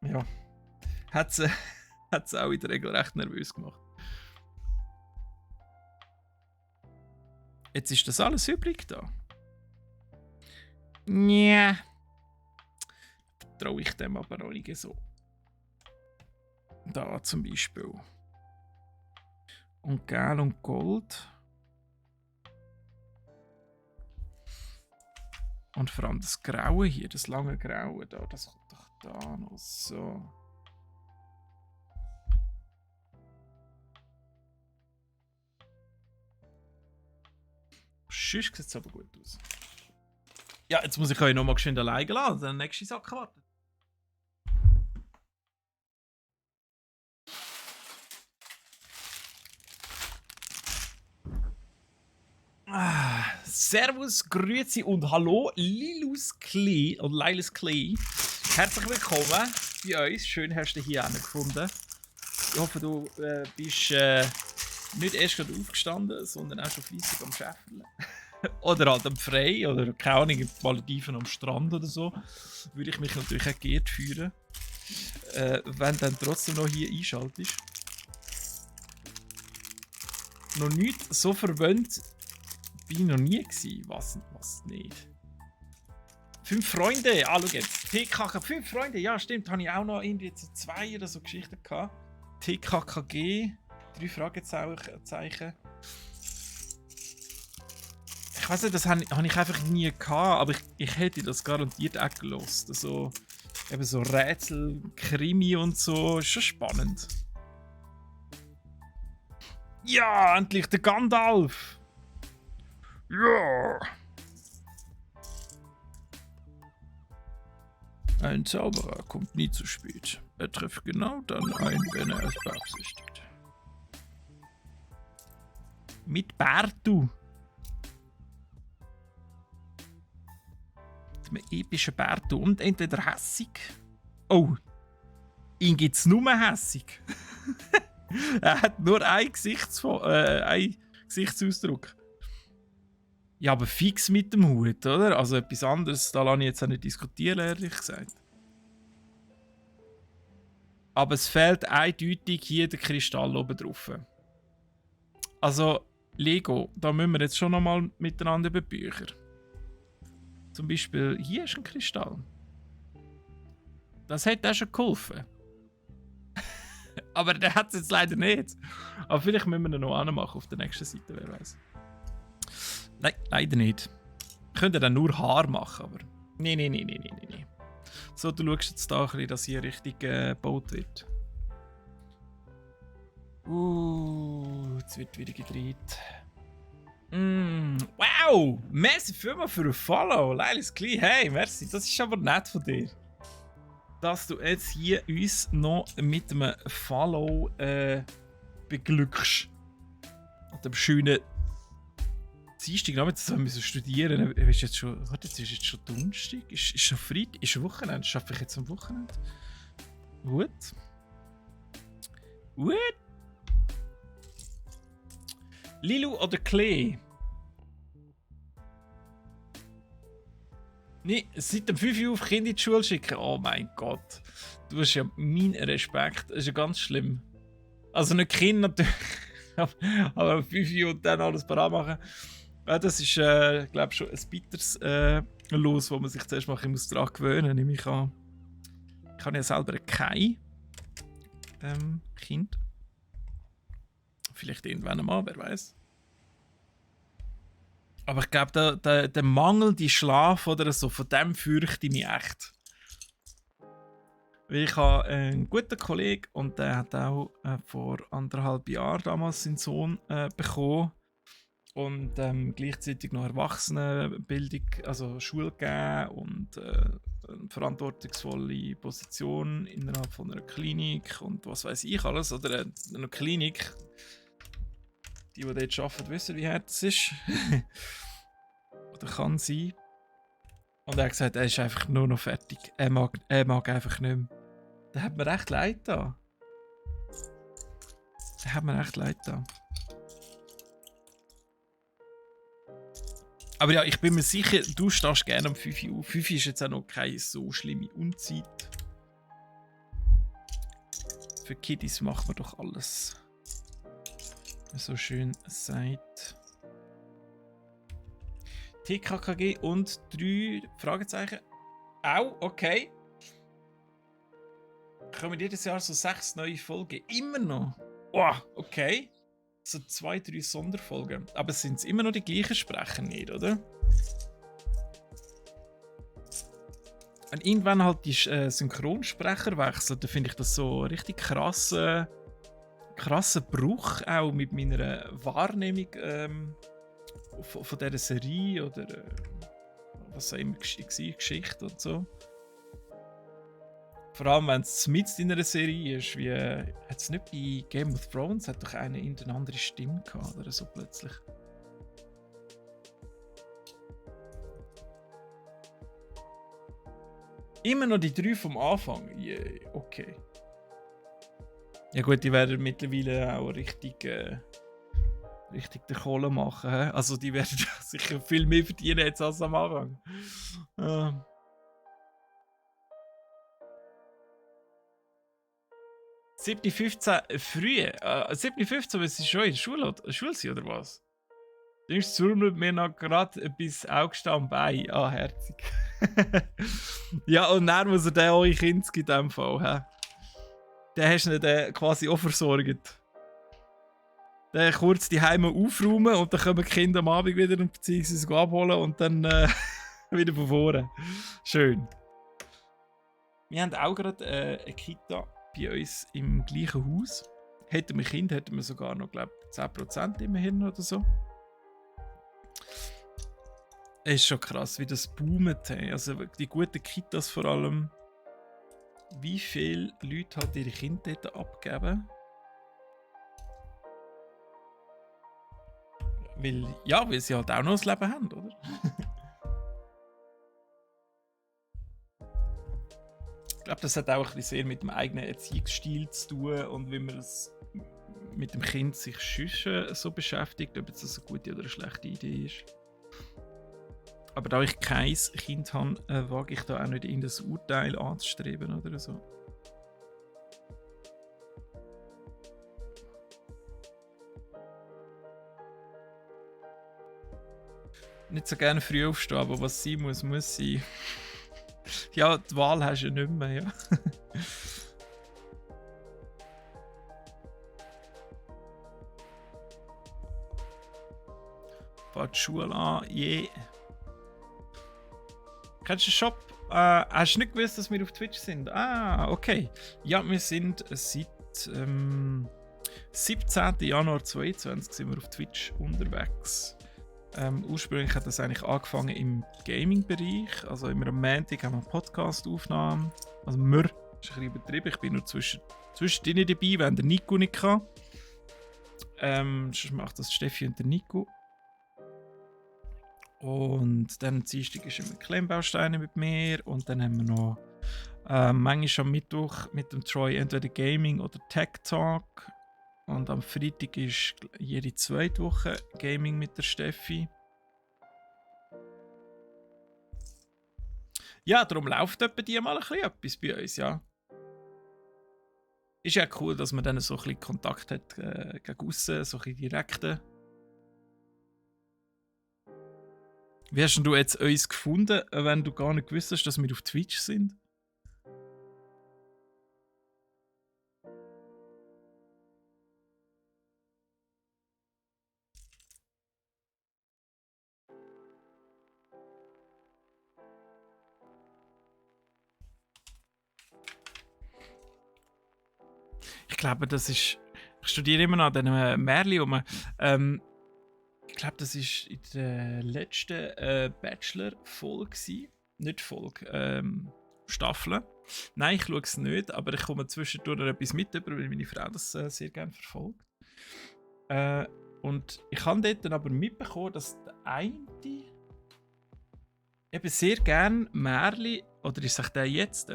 Speaker 1: Ja, hat sie auch in der Regel recht nervös gemacht. Jetzt ist das alles übrig da. Ja. Traue ich dem aber noch nicht so. Da zum Beispiel. Und Gel und Gold. Und vor allem das Graue hier, das lange Graue da, das kommt doch da noch so. Sonst sieht es aber gut aus. Ja, jetzt muss ich euch nochmal schön alleine lassen, dann nächste Sache warten. Servus, Grüezi und Hallo, Lilus Klee und Lilus Klee. Herzlich willkommen bei uns. Schön hast du dich hier gefunden. Ich hoffe, du bist nicht erst gerade aufgestanden, sondern auch schon fleissig am Schäferle. Oder halt am Frei oder keine Ahnung, in Malediven am Strand oder so. Würde ich mich natürlich auch geehrt fühlen, wenn dann trotzdem noch hier einschaltest. Noch nicht so verwöhnt bin ich noch nie gewesen. Was nicht? 5 Freunde, schau jetzt. TKK, 5 Freunde, ja stimmt, habe ich auch noch irgendwie so 2 oder so Geschichten gehabt. TKKG, 3 Fragezeichen. Ich weiß nicht, das habe ich einfach nie gehabt, aber ich hätte das garantiert auch gelost. Also, eben so Rätsel, Krimi und so, ist schon spannend. Ja, endlich der Gandalf! Ja! Ein Zauberer kommt nie zu spät. Er trifft genau dann ein, wenn er es beabsichtigt. Mit Bertu. Mit einem epischen Bertu. Und entweder hässig. Oh, ihn gibt es nur hässig. Er hat nur einen Gesichtsausdruck. Ja, aber fix mit dem Hut, oder? Also etwas anderes, da lasse ich jetzt auch nicht diskutieren, ehrlich gesagt. Aber es fehlt eindeutig hier der Kristall oben drauf. Also, Lego, da müssen wir jetzt schon nochmal miteinander über Bücher. Zum Beispiel, hier ist ein Kristall. Das hätte auch schon geholfen. Aber der hat es jetzt leider nicht. Aber vielleicht müssen wir ihn noch anmachen auf der nächsten Seite, wer weiß. Nein, leider nicht. Wir können dann nur Haar machen, aber. Nee. So, du schaust jetzt da ein bisschen, dass hier richtig gebaut wird. Jetzt wird wieder gedreht. Wow! Merci vielmals für ein Follow, Leilis Klee. Hey, merci, das ist aber nett von dir. Dass du jetzt hier uns noch mit einem Follow beglückst. An dem schönen Dienstag Nachmittag sollen wir studieren. Ist jetzt schon, warte, ist jetzt schon Donnerstag? Ist schon Freitag? Ist schon Wochenende? Schaffe ich jetzt am Wochenende? Gut. Lilu oder Klee? Nee, seit dem 5 Uhr auf Kinder in die Schule schicken. Oh mein Gott. Du hast ja meinen Respekt. Das ist ja ganz schlimm. Also nicht Kinder natürlich. Aber 5 Uhr und dann alles parat machen. Ja, das ist, glaube ich, schon ein bitteres Los, wo man sich zuerst mal daran gewöhnen muss. Nehme ich an. Ich habe ja selber kein Kind. Vielleicht irgendwann einmal, wer weiß. Aber ich glaube, der mangelnde Schlaf oder so, von dem fürchte ich mich echt. Weil ich habe einen guten Kollegen und der hat auch vor 1,5 Jahren damals seinen Sohn bekommen. Und gleichzeitig noch Erwachsenenbildung, also Schule gegeben und eine verantwortungsvolle Position innerhalb von einer Klinik und was weiß ich alles. Oder eine Klinik. Die dort arbeiten, wissen, wie hart es ist. Oder kann sein. Und er hat gesagt, er ist einfach nur noch fertig. Er mag einfach nicht mehr. Da hat mir echt leid da. Aber ja, ich bin mir sicher, du stehst gerne um 5 Uhr. 5 Uhr ist jetzt auch noch keine so schlimme Unzeit. Für Kiddies machen wir doch alles. So schön sagt. TKKG und 3 Fragezeichen. Au, okay. Kommen jedes Jahr so 6 neue Folgen. Immer noch. Oh, okay. So 2, 3 Sonderfolgen. Aber sind es immer noch die gleichen Sprecher nicht, oder? Und irgendwann halt die Synchronsprecher wechseln, dann finde ich das so richtig krasser Bruch auch mit meiner Wahrnehmung von dieser Serie oder was auch immer Geschichte und so. Vor allem, wenn es mitten in einer Serie ist, wie hat es nicht bei Game of Thrones, hat doch eine andere Stimme gehabt oder so plötzlich. Immer noch die 3 vom Anfang. Yeah, okay. Ja gut, die werden mittlerweile auch richtig den Kohle machen. He? Also die werden sicher viel mehr verdienen jetzt als am Anfang. 7.15 früh. 7.15, weil sie schon in der Schule sind, oder was? Dann zurmelt mir noch gerade etwas August am Bein. Ah, herzig. Ja, und dann muss er den euch Kind in dem Fall. He? Den hast du nicht quasi auch versorgt. Dann kurz die Heime aufräumen und dann kommen die Kinder am Abend wieder beziehungsweise abholen und dann wieder von vorne. Schön. Wir haben auch gerade eine Kita bei uns im gleichen Haus. Hätten wir Kind, hätten wir sogar noch, glaube ich, 10% immerhin oder so. Es ist schon krass, wie das boomt. Also die guten Kitas vor allem. Wie viele Leute halt ihre Kinder dort abgeben? Weil sie halt auch noch ein Leben haben, oder? Ich glaube, das hat auch ein bisschen sehr mit dem eigenen Erziehungsstil zu tun und wie man es mit dem Kind sich sonst so beschäftigt, ob das eine gute oder eine schlechte Idee ist. Aber da ich kein Kind habe, wage ich da auch nicht in das Urteil anzustreben oder so. Nicht so gerne früh aufstehen, aber was sein muss, muss sein. Ja, die Wahl hast du ja nicht mehr, ja. Fahrt die Schule an, je. Kennst du den Shop? Hast du nicht gewusst, dass wir auf Twitch sind? Ah, okay. Ja, wir sind seit 17. Januar 2022 sind wir auf Twitch unterwegs. Ursprünglich hat das eigentlich angefangen im Gaming-Bereich. Also immer am Montag haben wir Podcast-Aufnahmen. Also wir, das ist ein bisschen übertrieben. Ich bin nur zwischendrin dabei, wenn der Nico nicht kann. Sonst macht das Steffi und der Nico. Und dann am Dienstag ist immer Klemmbausteine mit mir. Und dann haben wir noch manchmal am Mittwoch mit dem Troy entweder Gaming oder Tech Talk. Und am Freitag ist jede zweite Woche Gaming mit der Steffi. Ja, darum läuft etwa die mal ein bisschen etwas bei uns, ja. Ist ja cool, dass man dann so ein bisschen Kontakt hat gegen aussen, so ein bisschen direkten. Wie hast denn du jetzt uns gefunden, wenn du gar nicht gewusst hast, dass wir auf Twitch sind? Ich glaube, das ist. Ich studiere immer noch an diesem Märchen. Ich glaube, das war in der letzten Bachelor-Folge. Nicht Folge, Staffel. Nein, ich schaue es nicht, aber ich komme zwischendurch etwas mit, weil meine Frau das sehr gerne verfolgt. Und ich habe dort dann aber mitbekommen, dass der eine eben sehr gerne Märchen, oder ich sage der jetzt,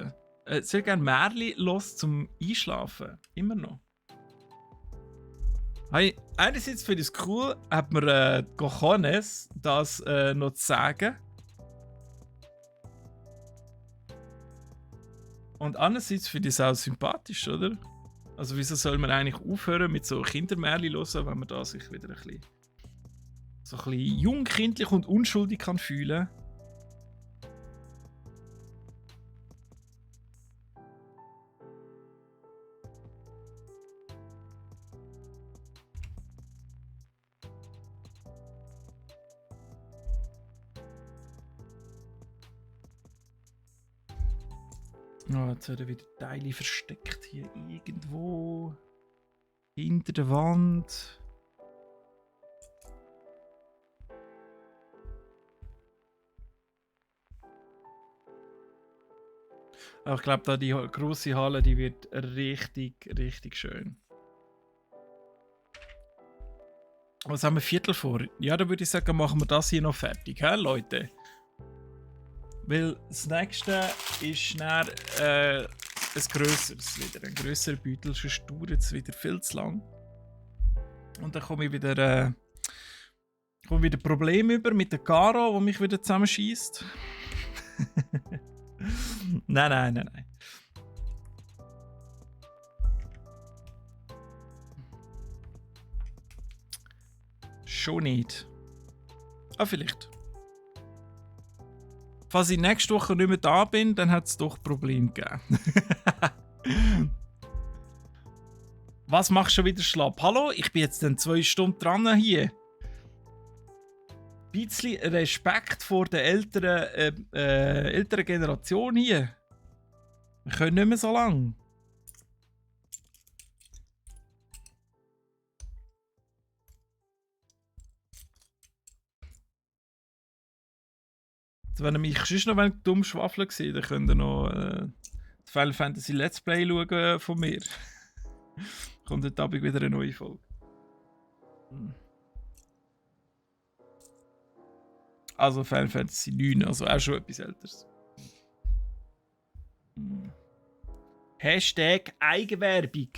Speaker 1: sehr gerne Märchen los zum Einschlafen. Immer noch. Hey, einerseits finde ich es cool, hat man Cojones, das noch zu sagen. Und andererseits finde ich es auch sympathisch, oder? Also wieso soll man eigentlich aufhören mit so Kindermärchen hören, wenn man da sich wieder ein bisschen so ein bisschen jung, kindlich und unschuldig kann fühlen? Oh, jetzt werden wieder Teile versteckt hier irgendwo. Hinter der Wand. Aber ich glaube, da die grosse Halle, die wird richtig, richtig schön. Was haben wir Viertel vor? Ja, dann würde ich sagen, machen wir das hier noch fertig, hä, Leute? Weil das nächste ist dann ein grösseres wieder, ein grösserer Beutel, sonst dauert es wieder viel zu lang. Und dann komme ich wieder Probleme über mit der Caro, die mich wieder zusammenschießt. Nein. Schon nicht. Ah, vielleicht. Falls ich nächste Woche nicht mehr da bin, dann hat es doch Probleme gegeben. Was machst du schon wieder schlapp? Hallo, ich bin jetzt dann 2 Stunden dran hier. Ein bisschen Respekt vor der älteren Generation hier. Wir können nicht mehr so lange. Wenn ihr mich sonst noch dumm schwafeln seht, dann könnt ihr noch Final Fantasy Let's Play schauen von mir. Kommt heute Abend wieder eine neue Folge. Also Final Fantasy 9, also auch schon etwas älteres. Hashtag Eigenwerbung.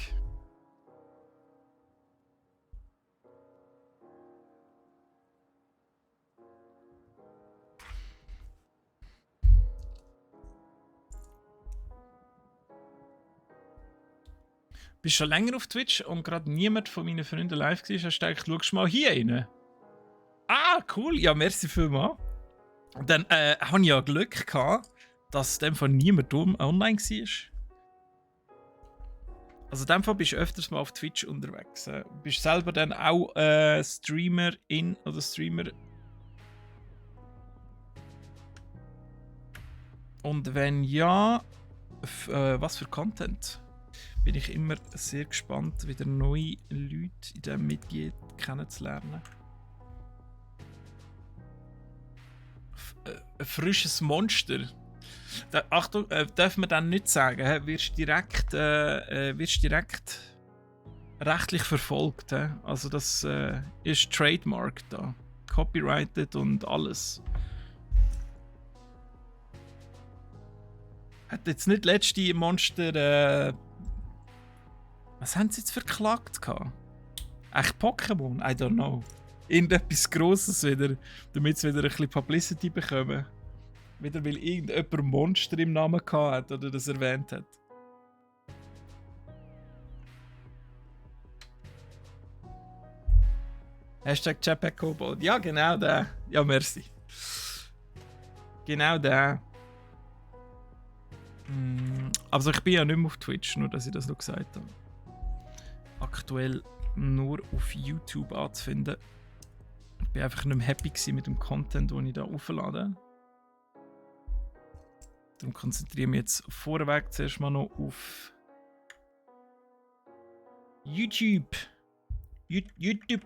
Speaker 1: bist schon länger auf Twitch und gerade niemand von meinen Freunden live war, hast du gedacht, schau mal hier rein. Ah, cool. Ja, merci vielmals. Dann hatte ich ja Glück gehabt, dass in dem Fall niemand online war. Also in dem Fall bist du öfters mal auf Twitch unterwegs. Bist du selber dann auch Streamerin oder Streamer? Und wenn ja, was für Content? Bin ich immer sehr gespannt, wieder neue Leute in diesem Metier kennenzulernen. Ein frisches Monster. Achtung, dürfen wir dann nicht sagen, wirst direkt rechtlich verfolgt. Also das ist Trademark da. Copyrighted und alles. Hat jetzt nicht letzte Monster. Was haben sie jetzt verklagt gehabt? Echt Pokémon? I don't know. Irgendetwas Grosses wieder, damit sie wieder ein bisschen Publicity bekommen. Wieder weil irgendjemand Monster im Namen gehabt hat oder das erwähnt hat. Hashtag Jetpack Kobold. Ja, genau der. Ja, merci. Genau der. Also ich bin ja nicht mehr auf Twitch, nur dass ich das noch gesagt habe. Aktuell nur auf YouTube anzufinden. Ich bin einfach nicht mehr happy mit dem Content, den ich da auflade. Darum konzentriere ich mich jetzt vorweg zuerst mal noch auf YouTube. YouTube.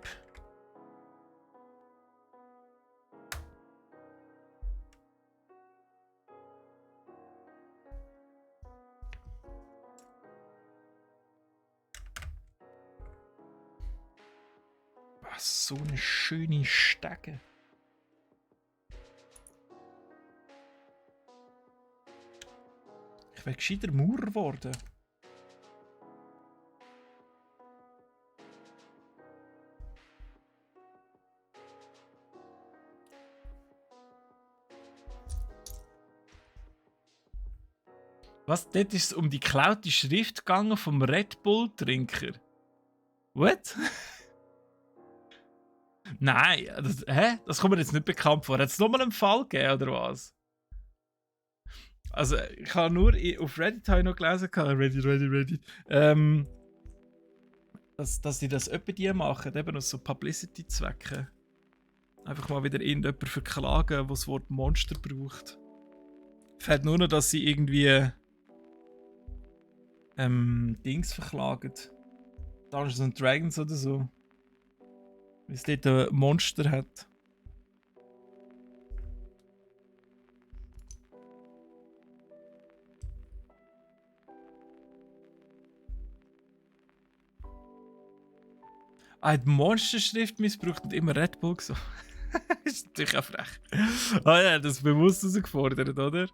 Speaker 1: So eine schöne Stege. Ich wäre gescheiter Maurer geworden. Was? Dort ist es um die geklaute Schrift gegangen vom Red Bull-Trinker. What? Nein, das kommt mir jetzt nicht bekannt vor. Hat es nochmal einen Fall gegeben, oder was? Also, ich habe nur auf Reddit noch gelesen, Reddit, dass die das etwa die machen, eben aus so Publicity-Zwecken. Einfach mal wieder irgendjemanden verklagen, der das Wort Monster braucht. Fällt nur noch, dass sie irgendwie Dings verklagen. Dungeons and Dragons oder so. Weil es dort ein Monster hat. Die Monsterschrift missbraucht und immer Red Bull so. Ist natürlich auch frech. Ah ja, das ist bewusst herausgefordert, oder?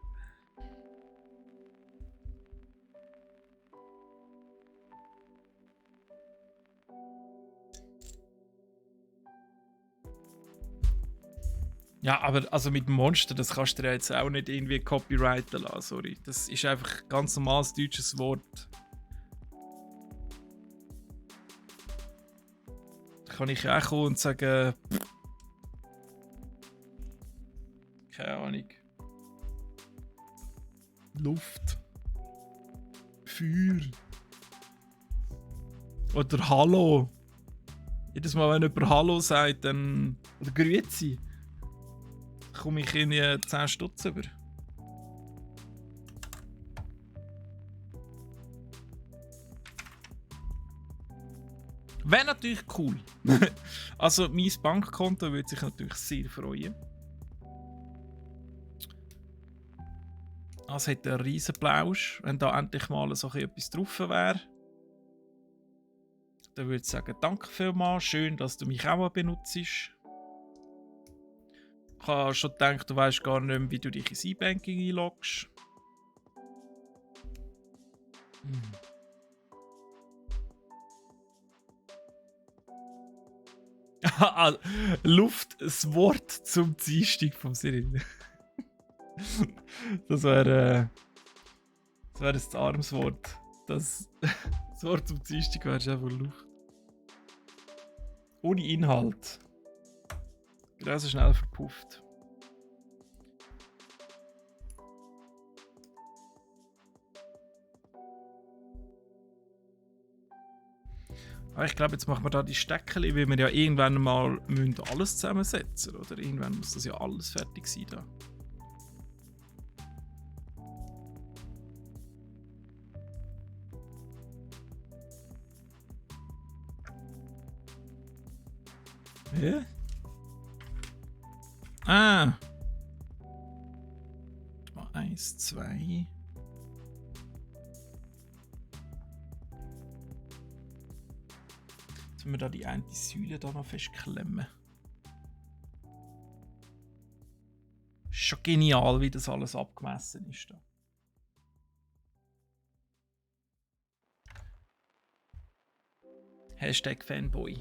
Speaker 1: Ja, aber also mit dem Monster, das kannst du dir jetzt auch nicht irgendwie copyrighten lassen, sorry. Das ist einfach ein ganz normales deutsches Wort. Da kann ich auch kommen und sagen... Keine Ahnung. Luft. Feuer. Oder Hallo. Jedes Mal, wenn jemand Hallo sagt, dann... Oder Grüezi. Komme ich in 10 Stutz über. Wäre natürlich cool. Also mein Bankkonto würde sich natürlich sehr freuen. Es hätte einen riesen Plausch, wenn da endlich mal so etwas drauf wäre. Dann würde ich sagen, danke vielmals, schön, dass du mich auch benutzt. Ich habe schon gedacht, du weißt gar nicht mehr, wie du dich ins E-Banking einloggst. Luft, das Wort zum Dienstag vom Cyril. Das wäre ein armes Wort. Das Wort zum Dienstag wärst du einfach Luft. Ohne Inhalt. Genauso schnell verpufft. Aber ich glaube, jetzt machen wir da die Steckchen, weil wir ja irgendwann mal alles zusammensetzen müssen. Oder irgendwann muss das ja alles fertig sein da. Ja? Ah! Mal 1, 2. Jetzt müssen wir da die eine Säule da noch festklemmen. Ist schon genial, wie das alles abgemessen ist da. Hashtag Fanboy.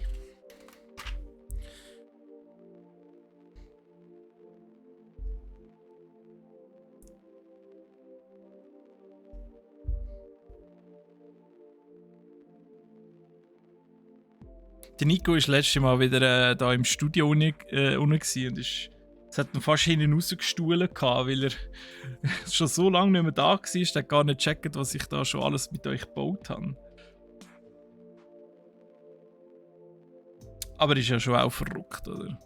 Speaker 1: Der Nico war letztes Mal wieder da im Studio unten und es hat ihn fast hinten rausgestohlen, weil er schon so lange nicht mehr da war, dass er gar nicht checkt, was ich da schon alles mit euch gebaut habe. Aber ist ja schon auch verrückt, oder?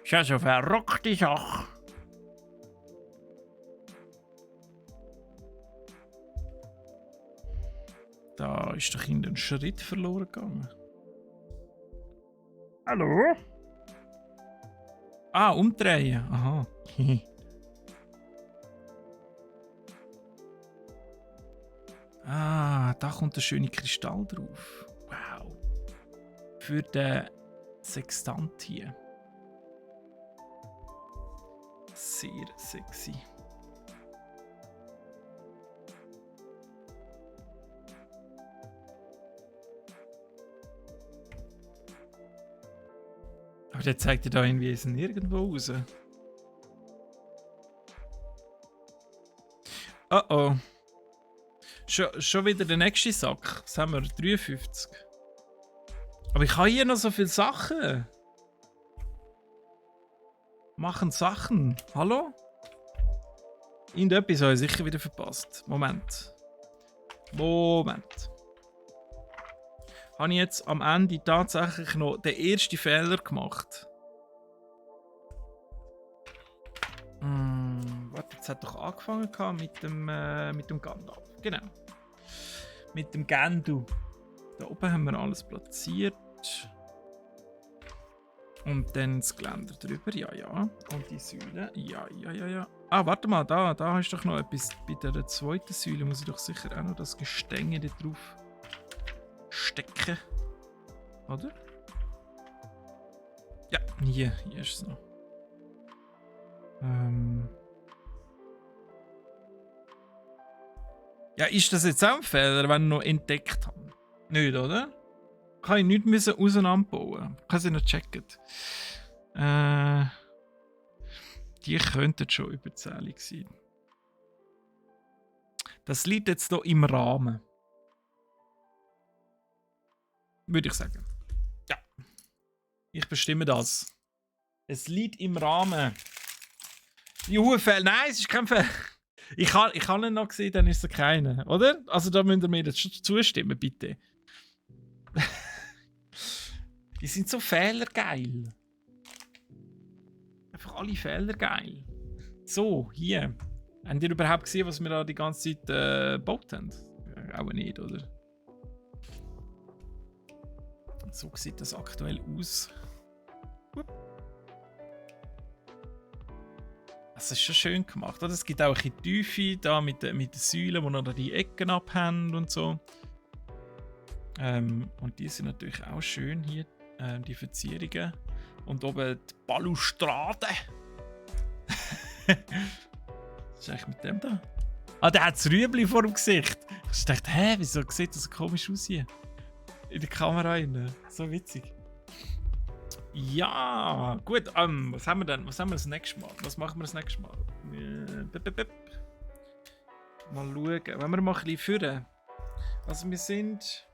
Speaker 1: Ist ja so eine verrückte Sache. Da ist doch ein Schritt verloren gegangen. Hallo? Ah, umdrehen. Aha. Ah, da kommt der schöne Kristall drauf. Wow. Für den Sextant hier. Sehr sexy. Aber der zeigt ja da irgendwie nirgendwo raus. Oh oh. Schon wieder der nächste Sack. Was haben wir? 53. Aber ich habe hier noch so viele Sachen. Machen Sachen. Hallo? Irgendetwas habe ich sicher wieder verpasst. Moment. Habe ich jetzt am Ende tatsächlich noch den ersten Fehler gemacht? Warte, jetzt hat doch angefangen mit dem Gandalf. Genau. Mit dem Gandu. Da oben haben wir alles platziert. Und dann das Geländer drüber, ja. Und die Säule, ja. Ah, warte mal, da hast du doch noch etwas. Bei der zweiten Säule muss ich doch sicher auch noch das Gestänge da drauf stecken. Oder? Ja, hier ist es noch. Ja, ist das jetzt auch ein Fehler, wenn ich noch entdeckt habe? Nicht, oder? Kann ich nichts auseinanderbauen. Kann sie noch checken. Die könnten schon überzählig sein. Das liegt jetzt hier im Rahmen. Würde ich sagen. Ja. Ich bestimme das. Es liegt im Rahmen. Fehler. Nein, es ist kein Fehler. Ich habe ihn noch gesehen, dann ist es keiner, oder? Also da müsst ihr mir jetzt schon zustimmen, bitte. Die sind so fehlergeil. Einfach alle fehlergeil. So, hier. Habt ihr überhaupt gesehen, was wir da die ganze Zeit gebaut haben? Auch nicht, oder? So sieht das aktuell aus. Das ist schon schön gemacht. Oder? Es gibt auch ein bisschen Tiefe da mit den Säulen, die noch die Ecken abhängen und so. Und die sind natürlich auch schön hier, die Verzierungen. Und oben die Balustrade. Was ist eigentlich mit dem da? Ah, der hat das Rüebli vor dem Gesicht. Ich dachte, wieso sieht das so komisch aus hier? In der Kamera rein. So witzig. Ja, gut. Was haben wir denn? Was haben wir das nächste Mal? Was machen wir das nächste Mal? Mal schauen. Wenn wir mal ein bisschen führen. Also wir sind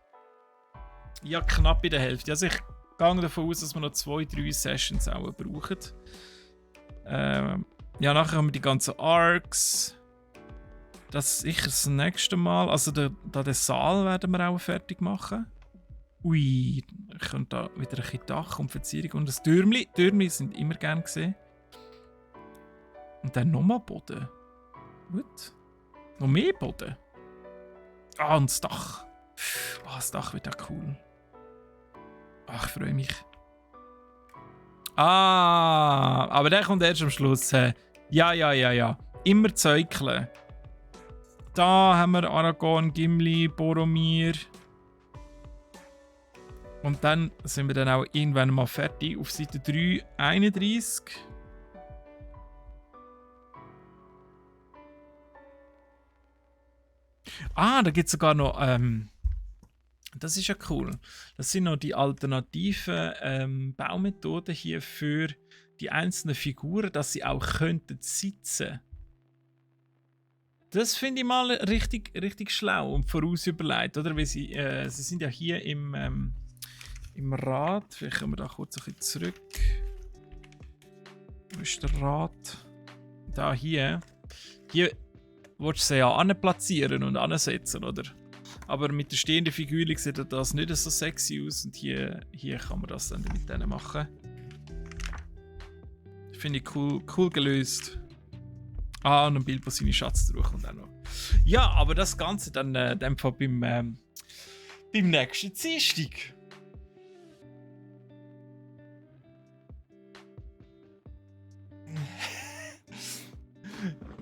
Speaker 1: ja knapp in der Hälfte. Also ich gehe davon aus, dass wir noch 2-3 Sessions auch brauchen. Ja, nachher haben wir die ganzen Arcs. Das ist sicher das nächste Mal. Also den Saal werden wir auch fertig machen. Ui, ich könnte da wieder ein bisschen Dach und Verzierung und das Türmli. Türmli sind immer gern gesehen. Und dann nochmal Boden. Gut. Noch mehr Boden. Ah, und das Dach. Ah, das Dach wird auch cool. Ach, ich freue mich. Ah, aber der kommt erst am Schluss. Ja. Immer zäukeln. Da haben wir Aragorn, Gimli, Boromir. Und dann sind wir dann auch irgendwann mal fertig. Auf Seite 331. Ah, da gibt es sogar noch. Das ist ja cool. Das sind noch die alternativen Baumethoden hier für die einzelnen Figuren, dass sie auch könnten sitzen. Das finde ich mal richtig schlau und vorausüberlegt, oder? Weil sie sind ja hier im Rad. Vielleicht kommen wir da kurz ein bisschen zurück. Wo ist der Rad? Da hier. Hier willst du sie ja anplatzieren und ansetzen, oder? Aber mit der stehenden Figur sieht das nicht so sexy aus. Und hier kann man das dann mit denen machen. Finde ich cool gelöst. Ah, und ein Bild, wo seine Schatztruhe kommt auch noch. Ja, aber das Ganze dann beim nächsten Dienstag.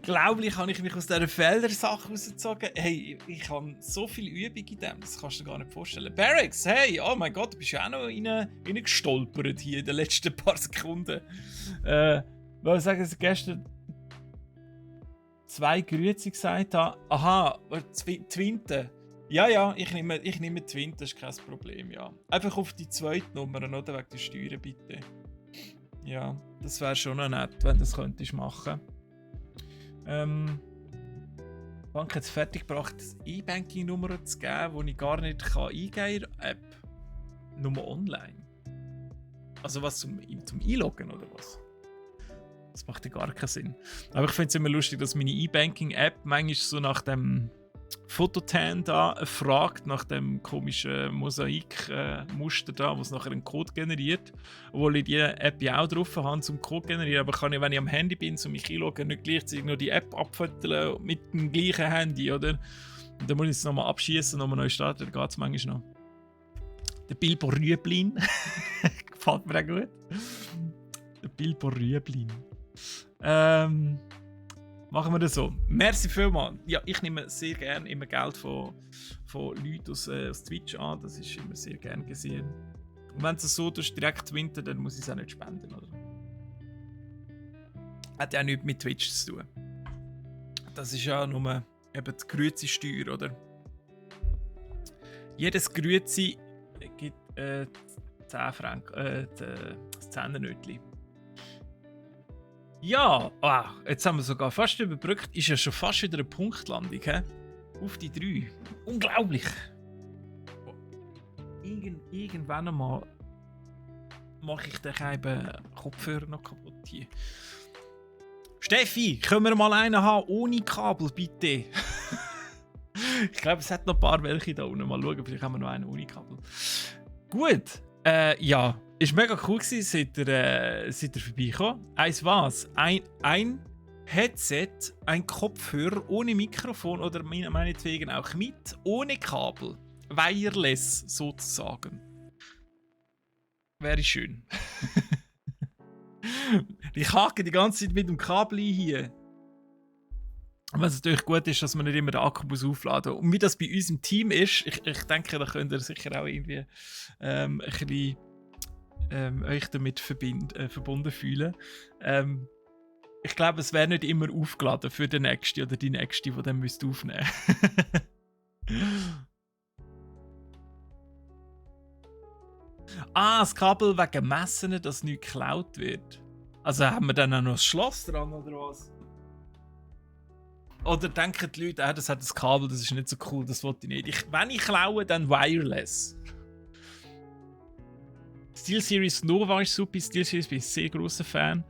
Speaker 1: Glaublich habe ich mich aus dieser Felder-Sache rausgezogen. Hey, ich habe so viel Übung in dem, das kannst du dir gar nicht vorstellen. Barracks, hey, oh mein Gott, du bist ja auch noch reingestolpert hier in den letzten paar Sekunden. Weil ich sagen, gestern 2 Grüezi gesagt habe. Aha, Twinte. Ja, ich nehme Twinte, das ist kein Problem, ja. Einfach auf die zweite Nummer, oder? Wegen der Steuern, bitte. Ja, das wäre schon noch nett, wenn du das könntest machen. Die Bank hat es fertig gebracht, E-Banking-Nummer zu geben, die ich gar nicht eingeben kann in der App. Nur online. Also was zum Einloggen oder was? Das macht ja gar keinen Sinn. Aber ich finde es immer lustig, dass meine E-Banking-App manchmal so nach dem Fototan da fragt, nach dem komischen Mosaik-Muster da, was nachher einen Code generiert. Obwohl ich die App ja auch drauf habe, zum Code generieren. Aber kann ich, wenn ich am Handy bin, um mich einloggen, nicht gleichzeitig noch die App abfütteln mit dem gleichen Handy, oder? Und dann muss ich es nochmal abschießen, nochmal neu starten, dann geht es manchmal noch. Der Bilbo Rüeblin. Gefällt mir auch gut. Der Bilbo Rüeblin. Machen wir das so. Merci vielmals. Ja, ich nehme sehr gerne immer Geld von Leuten aus Twitch an. Das ist immer sehr gerne gesehen. Und wenn es so direkt winter, dann muss ich es auch nicht spenden, oder? Hat ja auch nichts mit Twitch zu tun. Das ist ja nur eben die Grüezi-Steuer, oder? Jedes Grüezi gibt 10 Franken, das 10er-Nötchen. Ja, jetzt haben wir sogar fast überbrückt. Ist ja schon fast wieder eine Punktlandung, he? Auf die 3. Unglaublich. Irgendwann einmal mache ich den Kopfhörer noch kaputt hier. Steffi, können wir mal einen haben ohne Kabel, bitte? Ich glaube, es hat noch ein paar welche da unten. Mal schauen, vielleicht haben wir noch einen ohne Kabel. Gut, ja. Ist mega cool gewesen, seid ihr vorbeigekommen. Was? Ein Headset, ein Kopfhörer ohne Mikrofon oder meinetwegen auch mit, ohne Kabel. Wireless sozusagen. Wäre schön. Ich hake die ganze Zeit mit dem Kabel ein hier. Was natürlich gut ist, dass man nicht immer den Akku aufladen muss. Und wie das bei uns im Team ist, ich denke, da könnt ihr sicher auch irgendwie ein bisschen euch damit verbunden fühlen. Ich glaube, es wäre nicht immer aufgeladen für den Nächsten oder die Nächste, die dann aufnehmen müsste. Das Kabel wegen Messen, dass nichts geklaut wird. Also haben wir dann auch noch das Schloss dran, oder was? Oder denken die Leute, das hat ein Kabel, das ist nicht so cool, das wollte ich nicht. Wenn ich klaue, dann wireless. SteelSeries Nova ist super, SteelSeries bin ich sehr großer Fan.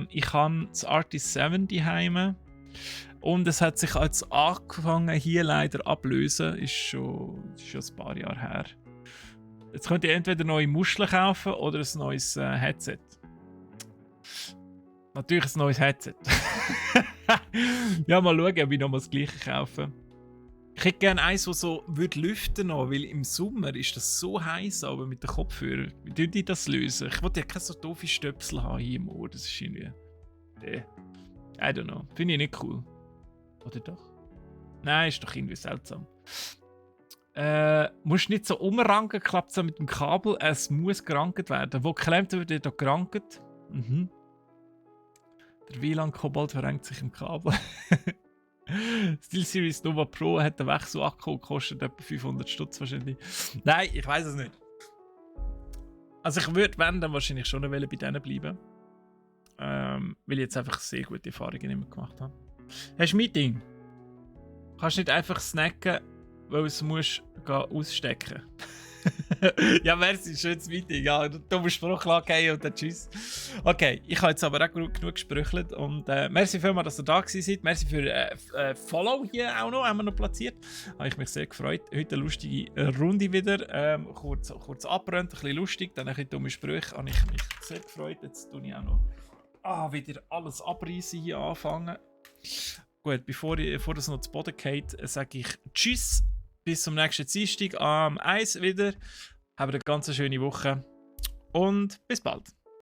Speaker 1: Ich habe das Artist 7 daheim. Und es hat sich als angefangen hier leider ablösen. Ist schon ein paar Jahre her. Jetzt könnt ihr entweder neue Muscheln kaufen oder ein neues Headset. Natürlich ein neues Headset. Ja, mal schauen, ob ich noch mal das gleiche kaufe. Ich hätte gerne eins, das so lüften noch, weil im Sommer ist das so heiß, aber mit den Kopfhörern. Wie tun die das lösen? Ich wollte ja keine so doofe Stöpsel haben hier im Ohr. Das ist irgendwie... I don't know. Finde ich nicht cool. Oder doch? Nein, ist doch irgendwie seltsam. Musst nicht so umranken, klappt so mit dem Kabel. Es muss gerankt werden. Wo geklemmt wird, wird auch gerankt. Mhm. Der WLAN-Kobold verrenkt sich im Kabel. SteelSeries Nova Pro hat einen Wechselakku, kostet etwa 500 Stutz wahrscheinlich. Nein, ich weiß es nicht. Also ich würde, wenn, dann wahrscheinlich schon bei denen bleiben. Weil ich jetzt einfach sehr gute Erfahrungen immer gemacht habe. Hast du ein Meeting? Kannst du nicht einfach snacken, weil du musst ausstecken. Ja, merci, schönes Meeting. Ja, dummer Spruch lassen und dann tschüss. Okay, ich habe jetzt aber auch genug gesprüchelt und merci vielmals, dass ihr da gewesen seid. Merci für Follow hier auch noch, haben wir noch platziert. Habe ich mich sehr gefreut. Heute eine lustige Runde wieder. Kurz abbrennt, ein bisschen lustig, dann ein bisschen dumme Sprüche. Habe ich mich sehr gefreut. Jetzt tue ich auch noch wieder alles abreißen hier anfangen. Gut, bevor das noch zu Boden geht, sage ich tschüss. Bis zum nächsten Dienstag am 1 wieder. Habt eine ganz schöne Woche und bis bald.